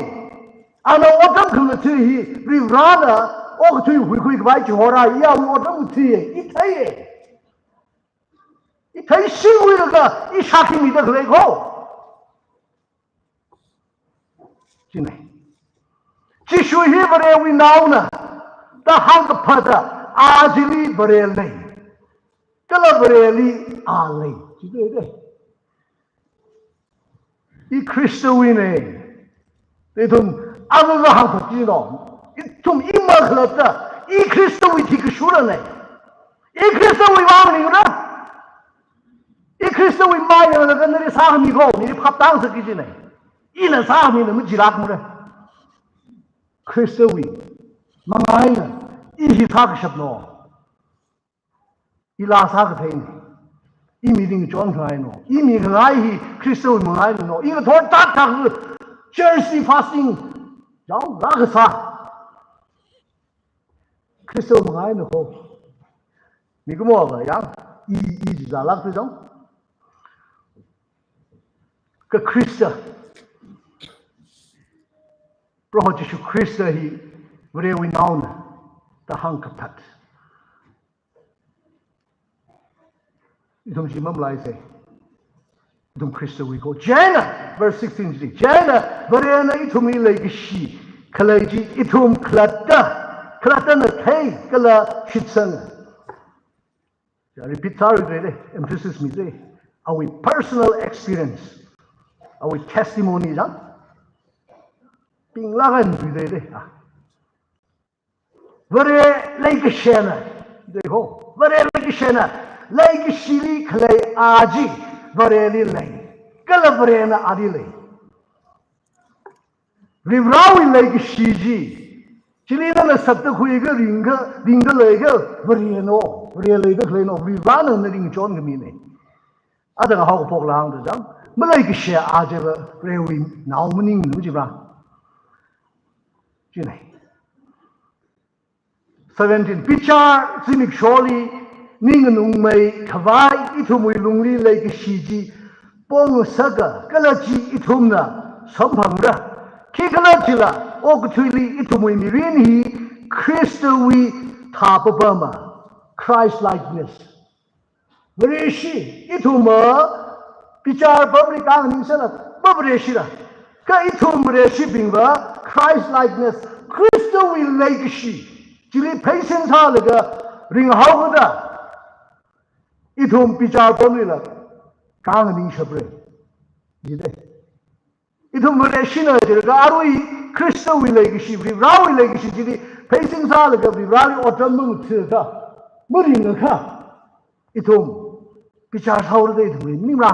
ana otram khangatha hi, Varivarana okathui huikhui khavai chihorā, i awui otram khangatha hi, i theiya. I theishingkhuilaga i shākhi mida khalei kho. Chine. Jishu hi Varewui naona da hāngkaphata, a chili Vare lei. Kala Vareli a lei. Chi de de. I Khristawuine. Ithum āva va hāngphat chino. Ithum i makhalatta, i Khristawui thikashurane. I Khristawui vang maningna. I Khristawui mayanglaga nali sāmi kho, nali phaptāngasakki kajine. Ina sāmina majilākmara. Khristawui manga eina i hi sākashapno. I laa sākatheine. I mirin chonkhavaino. I mikhangai hi Khristawui manga einano. I ngathor tattak church li fasting, yao, rākasā. Khristawui manga eina kho. Mikumo va yang, i, i jizālāk tu jang. Kha Khrista, Proho Jishu Khrista hi Varewui naona da hāngkaphat. Ithum chi mamalaisa. Ithum Khristawui kho. Chieina, verse sixteen chi. Chieina, Varena ithumli leikashi khalei chi ithum khalatta, khalattana thei kala shitsanga. Ya, repeat sāra de, emphasis misa. Awui personal experience. Awui testimony jang. Pinglāk eina mida de. Ah. Vare leikashina, de ho. Vare leikashina, leikashili khalei a chi Vareli lei. Kala Varena ali lei. Varivarawui leikashi chi, chili nana satta khuiakha ringakha, ringda leiakha, Vareno, Vare leida khaleino, Varivarana nali ngachon khamine. Ada kahao kaphok lāngda jang, maleikashi a chiva Varewui nao maninglu chiva. Chine. Seventeen, bichar zimiksholi ninganungmei khavai ithumwui lungli leikashi chi pongngasaka, kala chi ithumna samphangra. Khikhalajila, okathuili ithumwui mirin hi Khristawui thāpapama, Christ likeness. Vareshi, ithumva bichar pamli khanganingsāla, mavareshila. Kha ithum Vareshibingva Christ likeness, Khristawui leikashi chili pheisin sālaga ringhaokida, ithum bichar pamlila khanganingshapra. Jide. Ithum Vareshina jilaga arui Khristawui leikashi, Varivarawui leikashi chili pheisin sālaga Varivarali otram mangathaakha, maringakha, ithum bichar sāhaora de ithumwui maningla.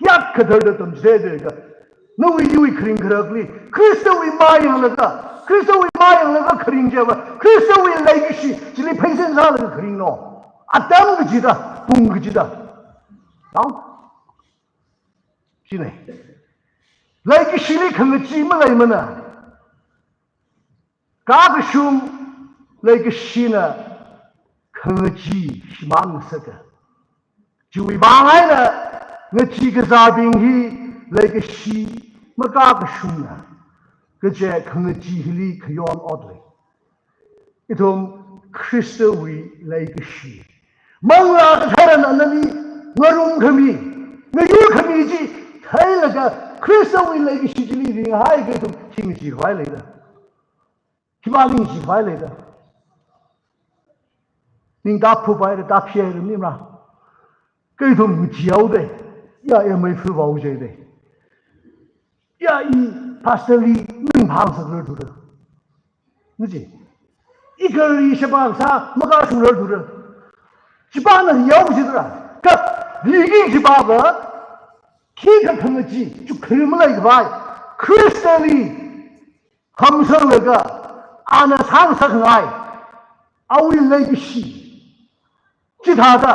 Hiyākha tharda tamchithei jilaga, nawui iwui kharing kharakli Khristawui mayanglaga, Khristawui mayanglaga kharing chiva, Khristawui leikashi chili pheisin sālaga kharingno. Atam kachida, pung kachida. Now, chine. Leikashili khangachee maleimana. Kakashung leikashina khangachee shimānngasaka. Chiwui vang eina ngachee kazābing hi leikashi makakashungna, kaje khangachee hili khayon otlei. Ithum Khristawui leikashi, Manglā Katharana nali ngarumkhami, ngayurkhami chi theilaga Khristawui leikashi chili ringhaiakha ithum chi ngacheekhavai leida, khipāli ngacheekhavai leida. Ning tāphupaira, tāphihaira maningmara. Kha ithum ngacheehaoda, ya M A fill haohaoda, ya i pastor li ning phāngasakrar thura, naji, i gari sheba kasā makashungrar thura. Chipāna yao jidra. Kha riki chipāva khikha khangachee, chukkha maleikhavai, Khristali hamsanglaga ana sāngasakngai awui leikashi. Chithāda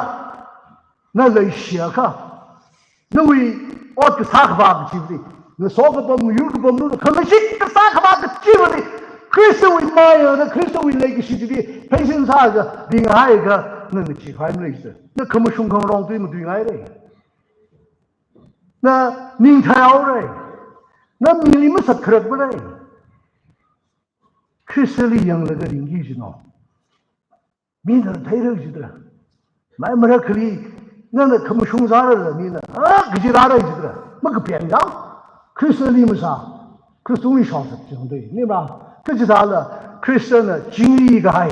na leishiakha, nawui ot kasā khavā kachivali, ngaso kapam, ngayur kapam, nu khangashit kasā khavā kachivali, Khristawui mayarna Khristawui leikashi chili pheisin sāakha, ringhaiakha, na ngacheekhavai maleisai. Na khamashung khangarong tui matuingaira. Na ning thaihaora. Na mili masat kharakmara. Khristali yanglaga ringki jino. Mina theira jidra. Mai marakhali nana khamashung sārala mina, ah, kaji rāra jidra. Makapen yang. Khristali masā, Khristali shaosat jangdei, maningmara. Kha chithāla Khristana chingri kahai,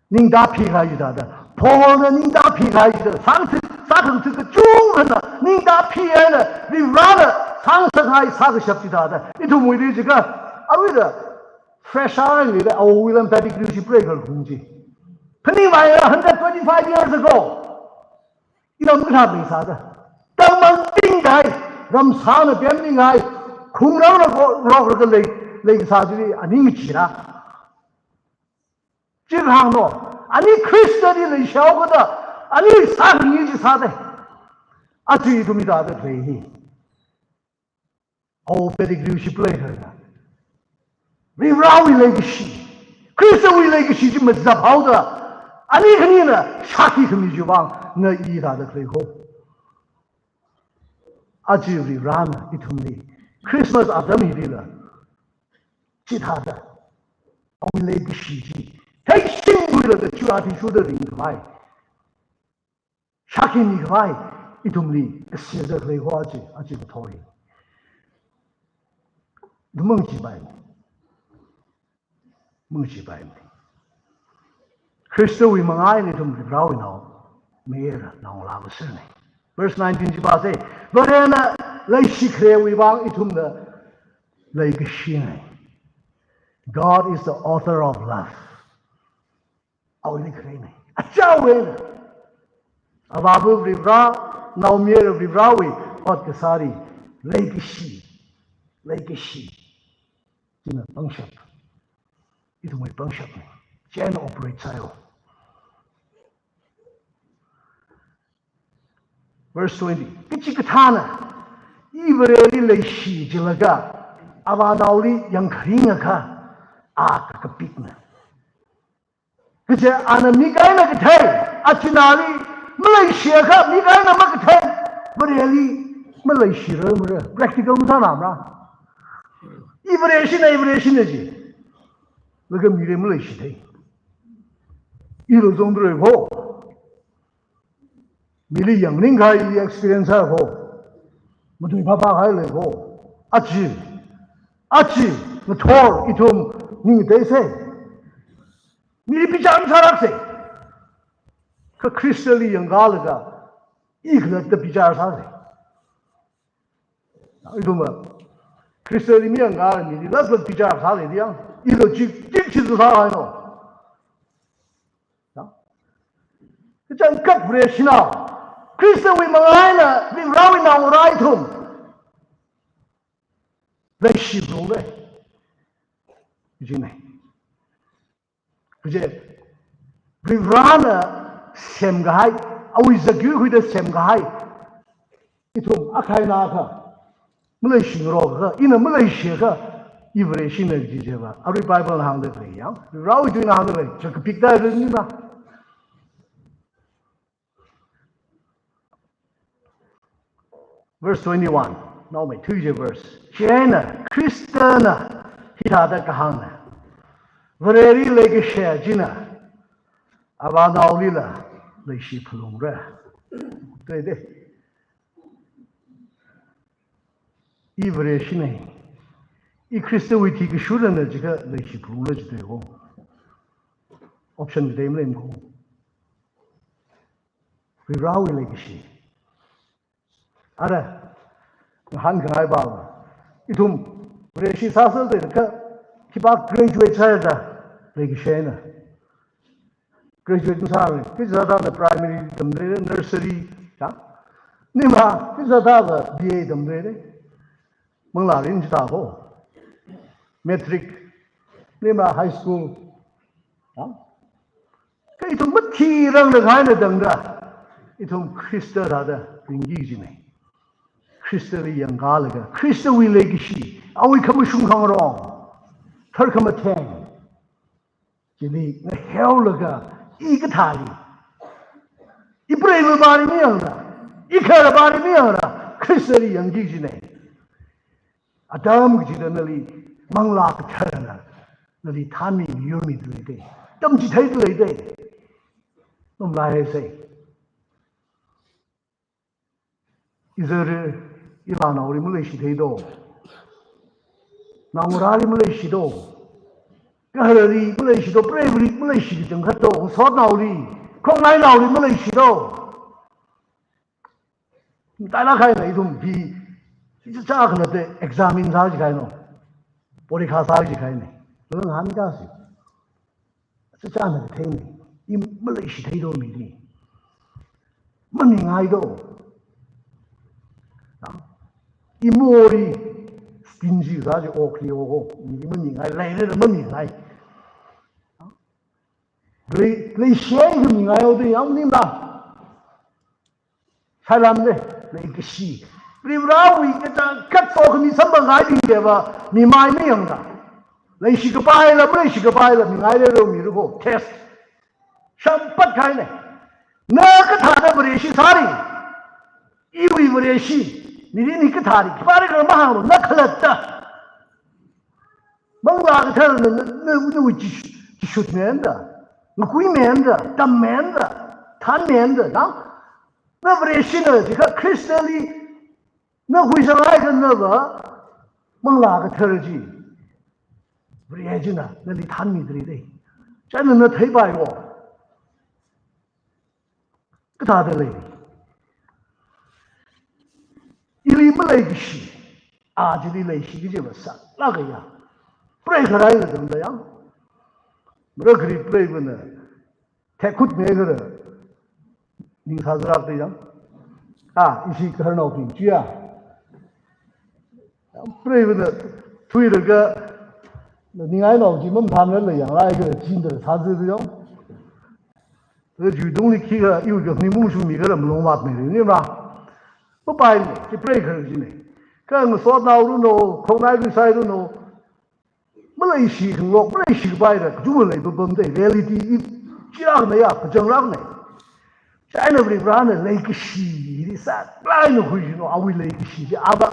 ning tāphikahai chithāda, Paulna ning tāphikahai chithāda, sāngathā, sākhangathā kachungkhana ning tāphi eina, Varivarana sāngasakngai sākashap chithāda, ithumwuili jiakha, aruida fresh eina leida, awui lam pedigree chi preikhar khung chi. Phaningmei hundred twenty-five years ago, ina makathā leisāda, tangmang tingdai, ramsāna pemninghai, khungrangna ro-, roklaga lei, leisā chili, ani ngacheera. Chi hāngno, ani Khristali leishihaokada, ani sākhangai chi sāda. Aja ithum hithāda lei hi. Awui pedigree chi preikhar da. Varivarawui leikashi, Khristawui leikashi chi mazaphaoda, ani khanina shākhi khami chiwui vang na i hithāda khalei kho. Aja Varivarana ithumli Christmas atam hilila, chithāda awui leikashi chi theishingkhuilaga churāthishuda ringkhavai, shākhi mikhavai ithumli kasā zat khalei kho aja, aja kathor hi. Ithum mangacheepai. Mangacheepai. Khristawui manga eina ithum Varivarawui naomayara, naongalāva sāsei. Verse nineteen chi pāsei. Varena leishikharewui vang ithumna leikashina. God is the author of love. Awuili kharena. Achāwui eina. Avāva Varivara, Naomayara Varivarawui ot kasāli leikashi, leikashi china pangshap. Ithumwui pangshapna. Chieina operate sāya. Verse twenty. Kachikathāna i Vareli leishi jilaga, avānaoli yangkharingakha, a kakapikna. Kaje ana mik eina kathei, achināli maleishiakha mik eina makathei, Vareli maleishirarmara. Practical masānamara. I Vareshina, i Vareshina ji, laga mili maleishithei. Ilo zongdalei kho. Mili yangningkahai experience sāya kho. Matui phāphākahai lei kho. Aja, aja ngathor ithum ning teisei. Mili bichar masāraksei. Kha Khristali yangkalaga, i khalatta bichar sāsei. Ithumva Khristali mayangkala mili laklak bichar sālei diyang. Ilo chik, chik chik sāhaino. Ya. Kachangkhat Vareshinao, Khristawui manga eina Varivarawui naongarā ithum leishirarlei. Jine. Kaje, Varivarana semkahai, awui zakkhuida semkahai ithum akha eina akha maleishi ngarokakha, ina maleishiakha, i Vareshina jijiva. Arui Bible na hāngda khalei yang, Varivarawui tuina hāngda khalei, chakapikda rinina. Verse twenty-one. Naomeithui kaji verse. Chieina Khristana hithāda kahāngna. Vareli leikashi china avānaolila leishi phalungra. Tui de. I Vareshi nei. I Khristawui thikashurana jiakha leishi phalungra jitui ko. Option dei maleimana ko. Varivarāwui leikashi. Ara, ngahānkhangai ba. Ithum Vareshi sāsāda kha, khipā graduate sāda, leikashi eina. Graduate masāra, khisāda primary tamda, nursery, ya. Nima, khisāda B A tamda. Manglārin chithā ko. Matric, nima high school, ya. Kha ithum mathirangda kahaina tangda, ithum Khrista thāda ringki kajina. Khristali yangkālaga, Khristawui leikashi, awui khamashung khangarong, tharkhamatheng chili ngaheolaga, i kathāli, i preiva bari mayangla, i kharā bari mayangla, Khristali yangki kajina. Atam kachida nali Manglā Katharana nali thanmi, yurmida lei de. Tamchitheida lei de. Ngamlai sai. Izarli, ivānaoli maleishi theido. Naongarāli maleishi do. Gaharali maleishi do, preivali maleishi kachangkhat do. Sotnaoli, khongnainaoli maleishi do. Tailāk kahaina ithum hi, ichichā khalatta exam in sā jikahaina. Porikha sā jikahaina. Ngalānghan kasi. Chichāna theina. I maleishi theido mili. Mamingai do. I mori stingy sā ji okli oko. I mamingai, leilala mamingai. Lei, leishi kamingai o de yangning da. Sailam de, leikashi. Varivarāwui kachangkhat sokhami samphanghaibing deva, mi mai mayangda. Leishi kapaila, maleishi kapaila, mingai leirao mira ko, test. Shamphat kahaina. Na kathāda Vareshi sāra. Iwui Vareshi. Nili ni kathāra. Khipāra khala mahānglu, na khalatta. Manglā Katharana, na, na, nawui chi, chishut menda, ngakui menda, tam menda, than menda, na? Na Vareshina jiakha Khristali na huizanghaiakha nava, Manglā Kathara chi, Vare china nali thanmida lei de. China na theipai wo. Kathāda lei. Ili maleikashi, a chili leishi kajiva sālāka ya. Preikharāla tangda ya. Mara khari preivana, theikhut mekharā, ningsā zarak da ya. A, ishi khararnaobing chiya. Preivana, thuilaga, ningainaoli chi mamathanrala yanglai kharā, chinda sāzada ya. Kajuitungli khikha iwui khani mungshungmi kharā malung vatmeira ni ma. Mapaimana, chi preikharā china. Kha ngasotnao runo, khongnai khuisai runo. Maleishi khangarok, maleishi kapaila, kachungkha leipapam de, reality i chilākna ya, kachangrakna. China Varivarāna leikashi, ili sālāk eina khui jino, awui leikashi chi, ava,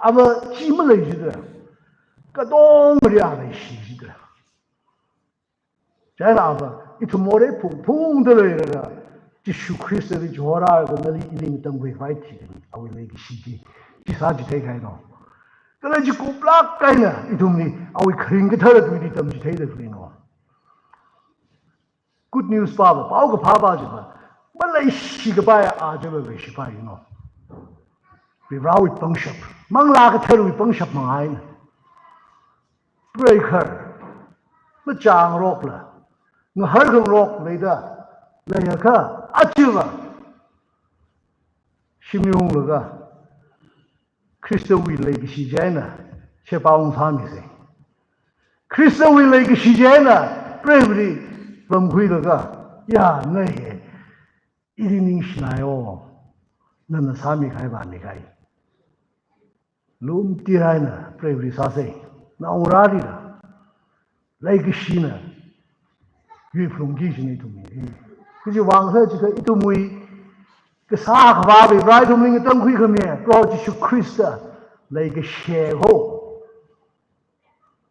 ava chi malei jida. Katong maria leishi jida. China ava, ithum morei phungphungda leilaga, Jishu Khristali chihorālaga nali ili ngatangkhui khavai thili, awui leikashi chi, chi sāchithei kahaina. Kala chi kuplāk eina, ithumli, awui kharing kathara tuili tamchitheida khaleina. Good news pa va, pao kaphā pa chiva, maleishi kapai a chiva leishipai no. Varivarāwui pangshap, Manglā Katharawui pangshap mangaina. Preikhar, machāngarokla, ngahar khangarok leida, leiakha, achiva, shimli unglaga, Khristawui leikashi chieina, sheba ungsāmisa. Khristawui leikashi chieina, preivali pamkhuilaga, ya, na hi, ili ningshinai o, nana sāmikahai vāmikahai. Lumtir eina preivali sāsa, naongarālila. Leikashina, yuiphalungki kajina ithumwui. Kaji vang sā chiakha ithumwui, kasā akhavā Varivarā ithumli ngatangkhui khami, Proho Jishu Khrista, leikashi ho.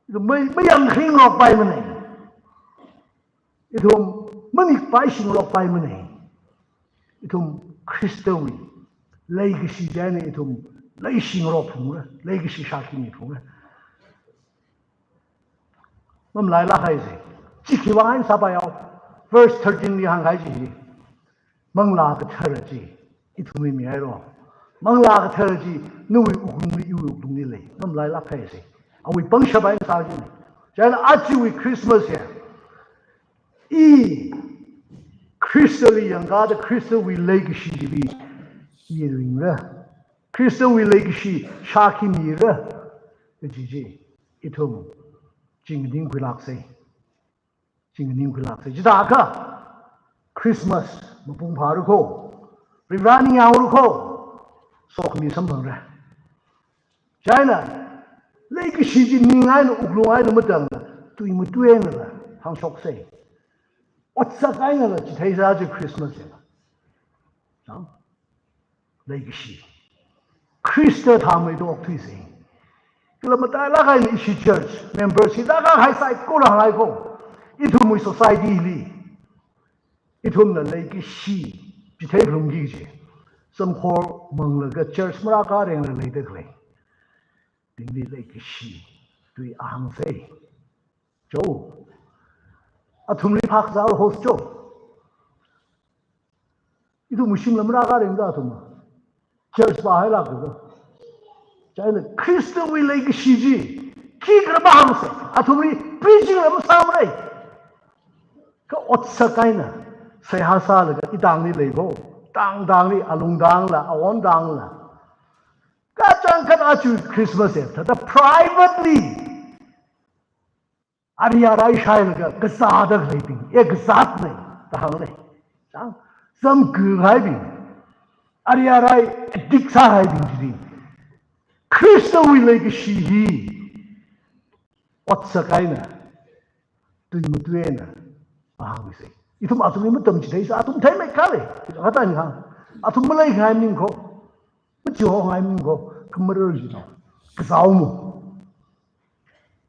Ithum mai, mayangkhangarokpaimana. Ithum manikpaishingarokpaimana. Ithum Khristawui leikashi chieina ithum leishi ngarok phungra, leikashi shākhami phungra. Mamalailāk haise. Chi khiwui vang eina sāpai yao. Verse thirteen li hāngkahai chi hi. Manglā Kathara chi ithumli mihaira. Manglā Kathara chi nawui wuklungli, iwui wuklungli lei. Mamalailāk haise. Awui pangshap eina sā chi. Chieina ajawui Christmas ya. I Khristali yangkāda Khristawui leikashi chiwui ringra. Khristawui leikashi shākhamira. Kaji chi ithum chingding khuilāksa. Chingding khuilāksa. Chithākha Christmas mapung phāra kho. Rivra ningyāngra kho. Sokhami samphangra. Chieina leikashi chi ning eina wuklung eina matangla, tui matuieinala hāngshoksa. Otsak einala chitheisa chi Christmas ya. Chang? Leikashi. Khrista thāmeida okthuisa. Kala matailāk eina ishi church members hi lākkahai saikora hāngngai kho. Ithumwui society li ithumna leikashi chithei phalungki kaji. Samkhor manglaga church marākha rengla leida khalei. Tingli leikashi tui ahāngsa. Cho. Athumli phakzar host cho. Ithumwui shimla marākha rengda athum. Church vāhailāka. Chieina Khristawui leikashi chi khikhala mahāngsa. Athumli preaching la masāmara. Kha otsak eina seihā sālaga itangli lei kho. Tangtangli, alungtangla, awon tangla. Kachangkhat aja Christmas ya. Thāda privately ari arai shailaga kazāda khaleibing, e kazātna da hānglei. Chang, samkahaibing, ari arai addict sāhaibing chili Khristawui leikashi hi otsak eina, tui matuieinala hāngsa. Ithum athumli matam chitheisa, athum theimei khalei. Kata ni hāng. Athum maleikhangai maning kho. Machihongai maning kho. Kamarar jino. Kazao mo.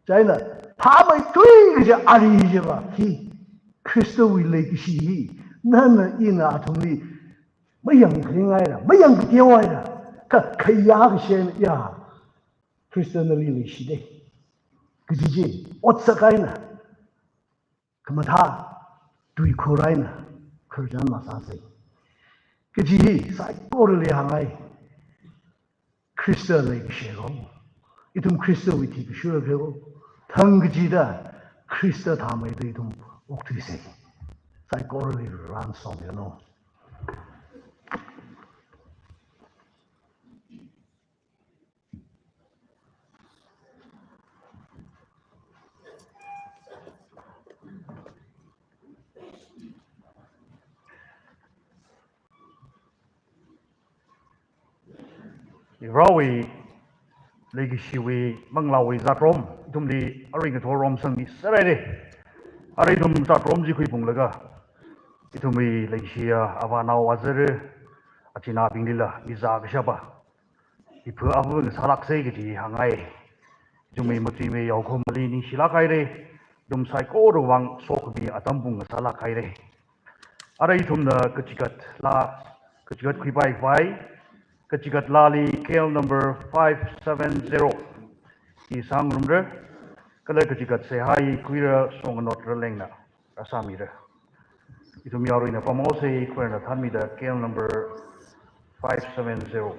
Chieina, thāmeithui kaja ari chiva hi, Khristawui leikashi hi, nana ina athumli mayangkhangaira, mayangkateohaira, kha khayā kashen ya, Khrista nali leishida. Kaji chi, otsak eina, khamathā, tuikhur eina, khararchan masāsa. Kaji hi, saikorali hāngngai. Khrista leikashi kho. Ithum Khristawui thi kashura kho. Thang kachida Khrista thāmeida ithum okthuisa. Saikorali ran somyano. Varewui leikashiwui manglāwui zatrom, ithumli arui ngathor romsangmi sārai re. Arui ithum zatrom chi khuiphunglaga, ithumwui leikashiya avānao azar, achinābinglila mizā kashapa, iphu avu ngasālāksa kaji hāngngai. Ithumwui matuimei yaokahomali ningshilāk haira. Ithum saikorawui vang sokhami atam pung ngasālāk haira. Arui ithumna kachigat laa, kachigat khuipai vai, kachigat laali K L number five seven zero hi sāngarumra, kala kachigat seihā hi Khuira Songanot Ralengna rāsāmira. Ithum yaruina pamhaosa, Khuirana thānmida K L number five seven zero.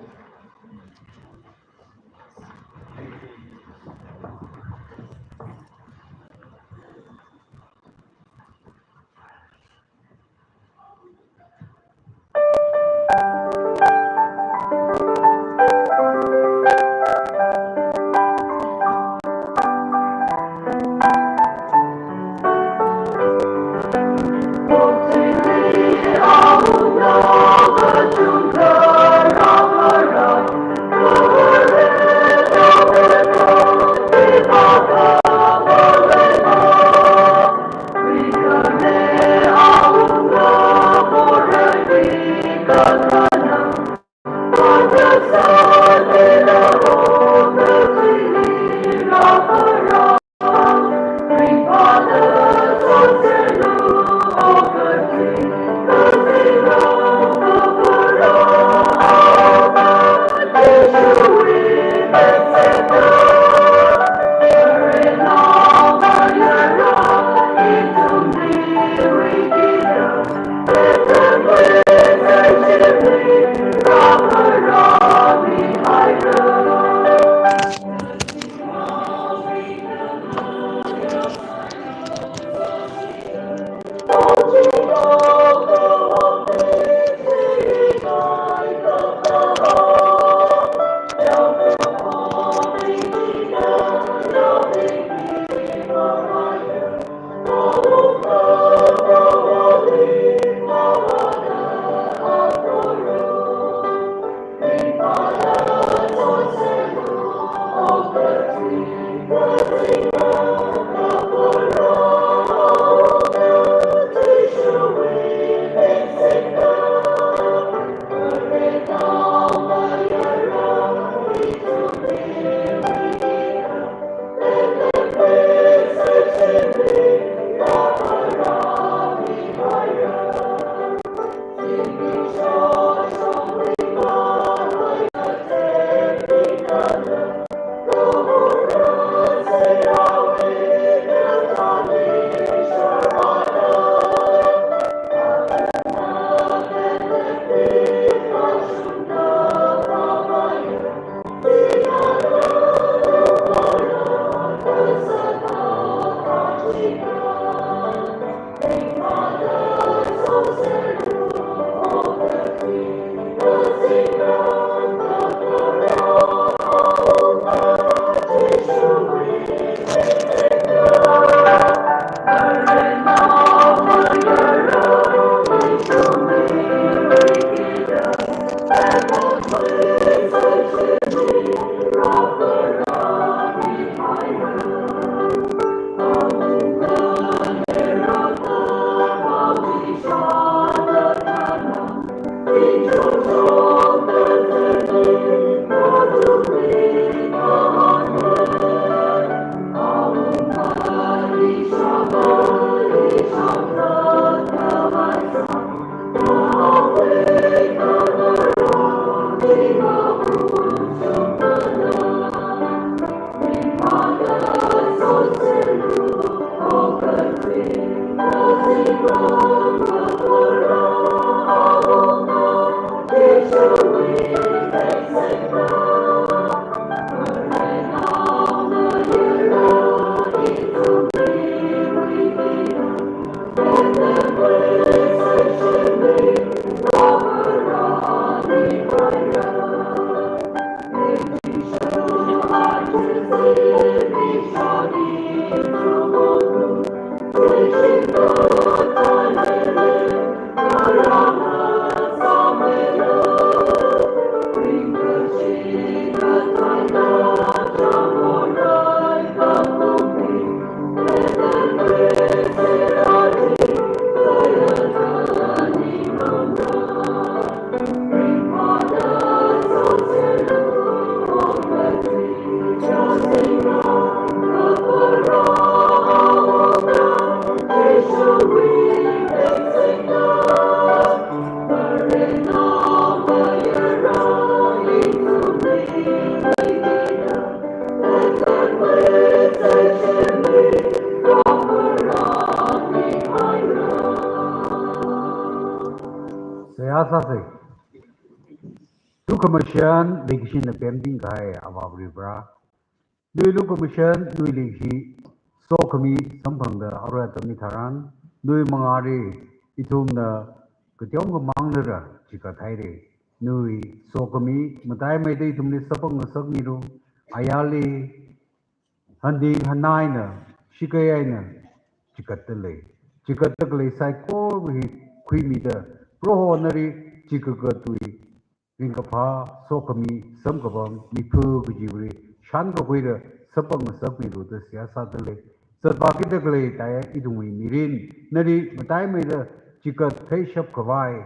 Lukhamashan, leikashina pemting kahai Avā Varivara. Nawui lukhamashan, nawui leishi, sokhami samphangda arui atam hitharan, nawui mangāli ithumna kateonga manglala chikat haira. Nawui sokhami mataimeida ithumli sapangngasakmilu, ayarli, hanting hana eina, shakei eina chikatda lei. Chikatda khalei saikora hi khuimida, Proho nali chikatkatwui ringkaphā, sokhami, samkaphang, mipha kajiwui shankakhuida sapangngasakmilu da seihā sāda lei. Zatvākida khalei taya ithumwui mirin, nali mataimeida chikat theishap khavai,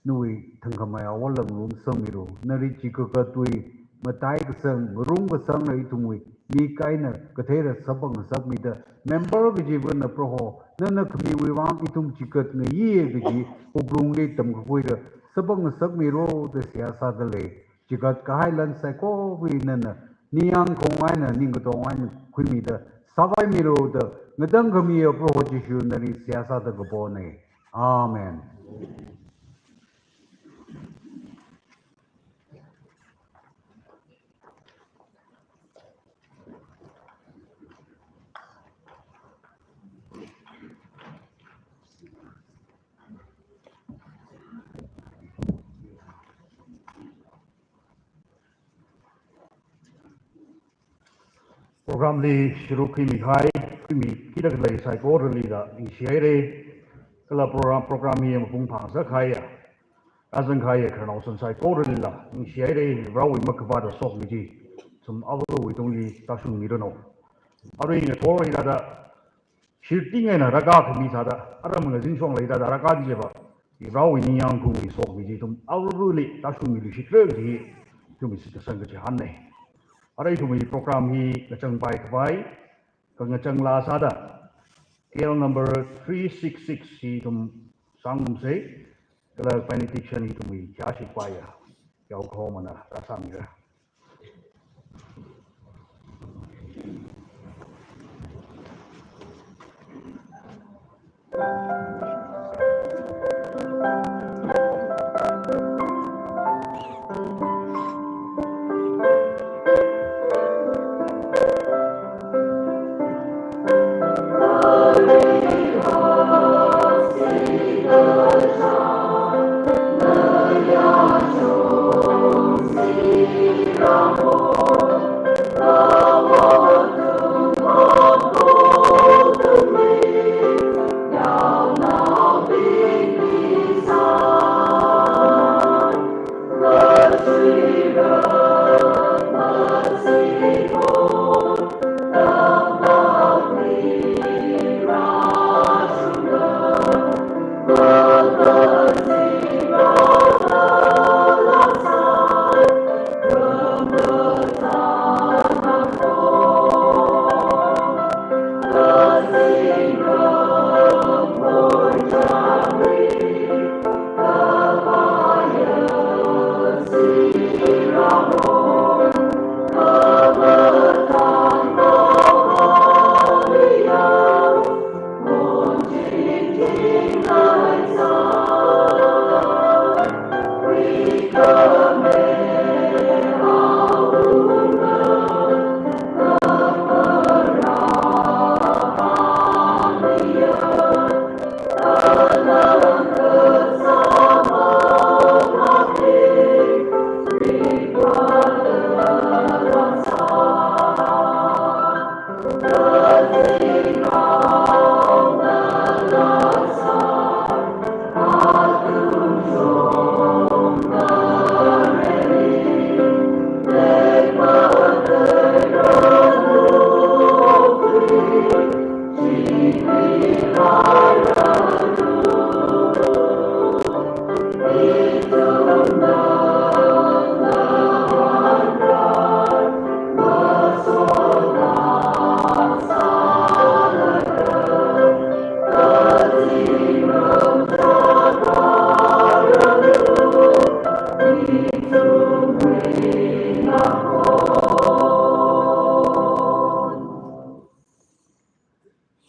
nawui thangkhamei awo langrum sangmilu, nali chikatkatwui matai kasang, ngarung kasangla ithumwui mik eina katheila sapangngasakmida, member kachiva̱na Proho, nana khamiwui vang ithum chikatngayi kaji wuklungli tamkakhuida sapangngasakmilu da seihā sāda lei. Chikat kahai lan saikora nana ningyāng khaung eina, ningkatong eina khuimida sāpaimilu da ngatangkhamiya Proho Jishu nali seihā sāda kapona. Amen. Program li sharuk khuimi kahai, khuimikida khalei saikoralila ningshi haira. Kala program, program hi mapung phangsa kahaiya, azang kahaiya khararnaosan saikoralila ningshi haira, Varewui makhavāta sokhami chi ithum avāwui tungli tāshungmiranu. Arui ngathor hithāda shirting eina rākā khami sāda, aram ngazin shong leida rākā chiva, Varewui ningyāng khaung hi sokhami chi ithum avāli tāshungmilu shitra kaji hi ithumwui shitkasang kachihānna. Arui ithumwui program hi ngachangpai khavai, kangachang laa sāda, K L number three six six hi ithum sangumsa, kala benediction hi ithumwui khayā shikpaiya, Yaokhomana rāsāmira.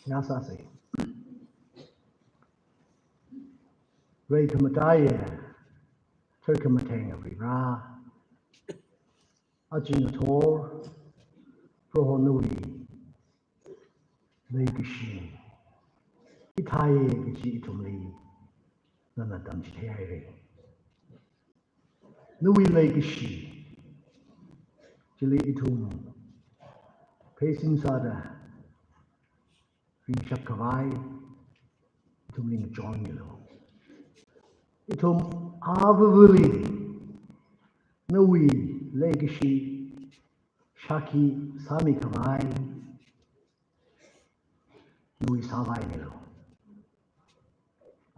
Seihā sāsa. Rei khamataiya, tharkhamatheng Avā Vare, Aja ngathor, Proho nawui leikashi hithāi kaji ithumli nana tamchitheihaira. Nawui leikashi chili ithum pheisin sāda ringshap khavai ithumli ngachonmilu. Ithum avāvali nawui leikashi shākhi sāmi khavai nawui sāvai milu.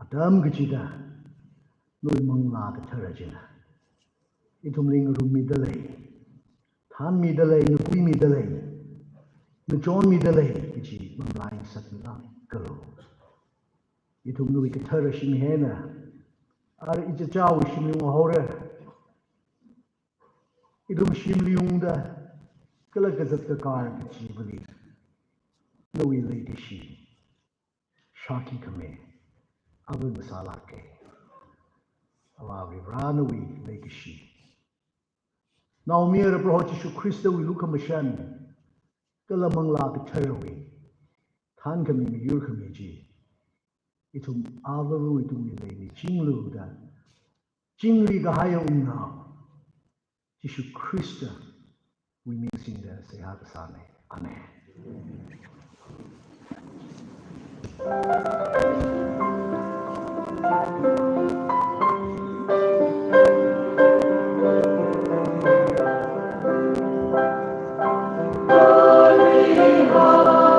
Atam kachida nawui Manglā Kathara china ithumli ngarummida lei, thānmida lei, ngakuimida lei, ngachonmida lei kaji manglā ngasakmilu. Ithum nawui kathara shim eina, ara ichichāwui shimli ngahaora, ithum shimli ungda kala kazat kakar kachivali nawui leikashi shākhi khami ava ngasālāka. Avā Varivara nawui leikashi, Naomayara Proho Jishu Khristawui lukhamashan kala Manglā Katharawui thānkhami, miyurkhami chi ithum avāvawui tungli leimichinglu da chingri kahaiya Wungnao Jishu Khristawui ming singda seihā kasāna. Amen.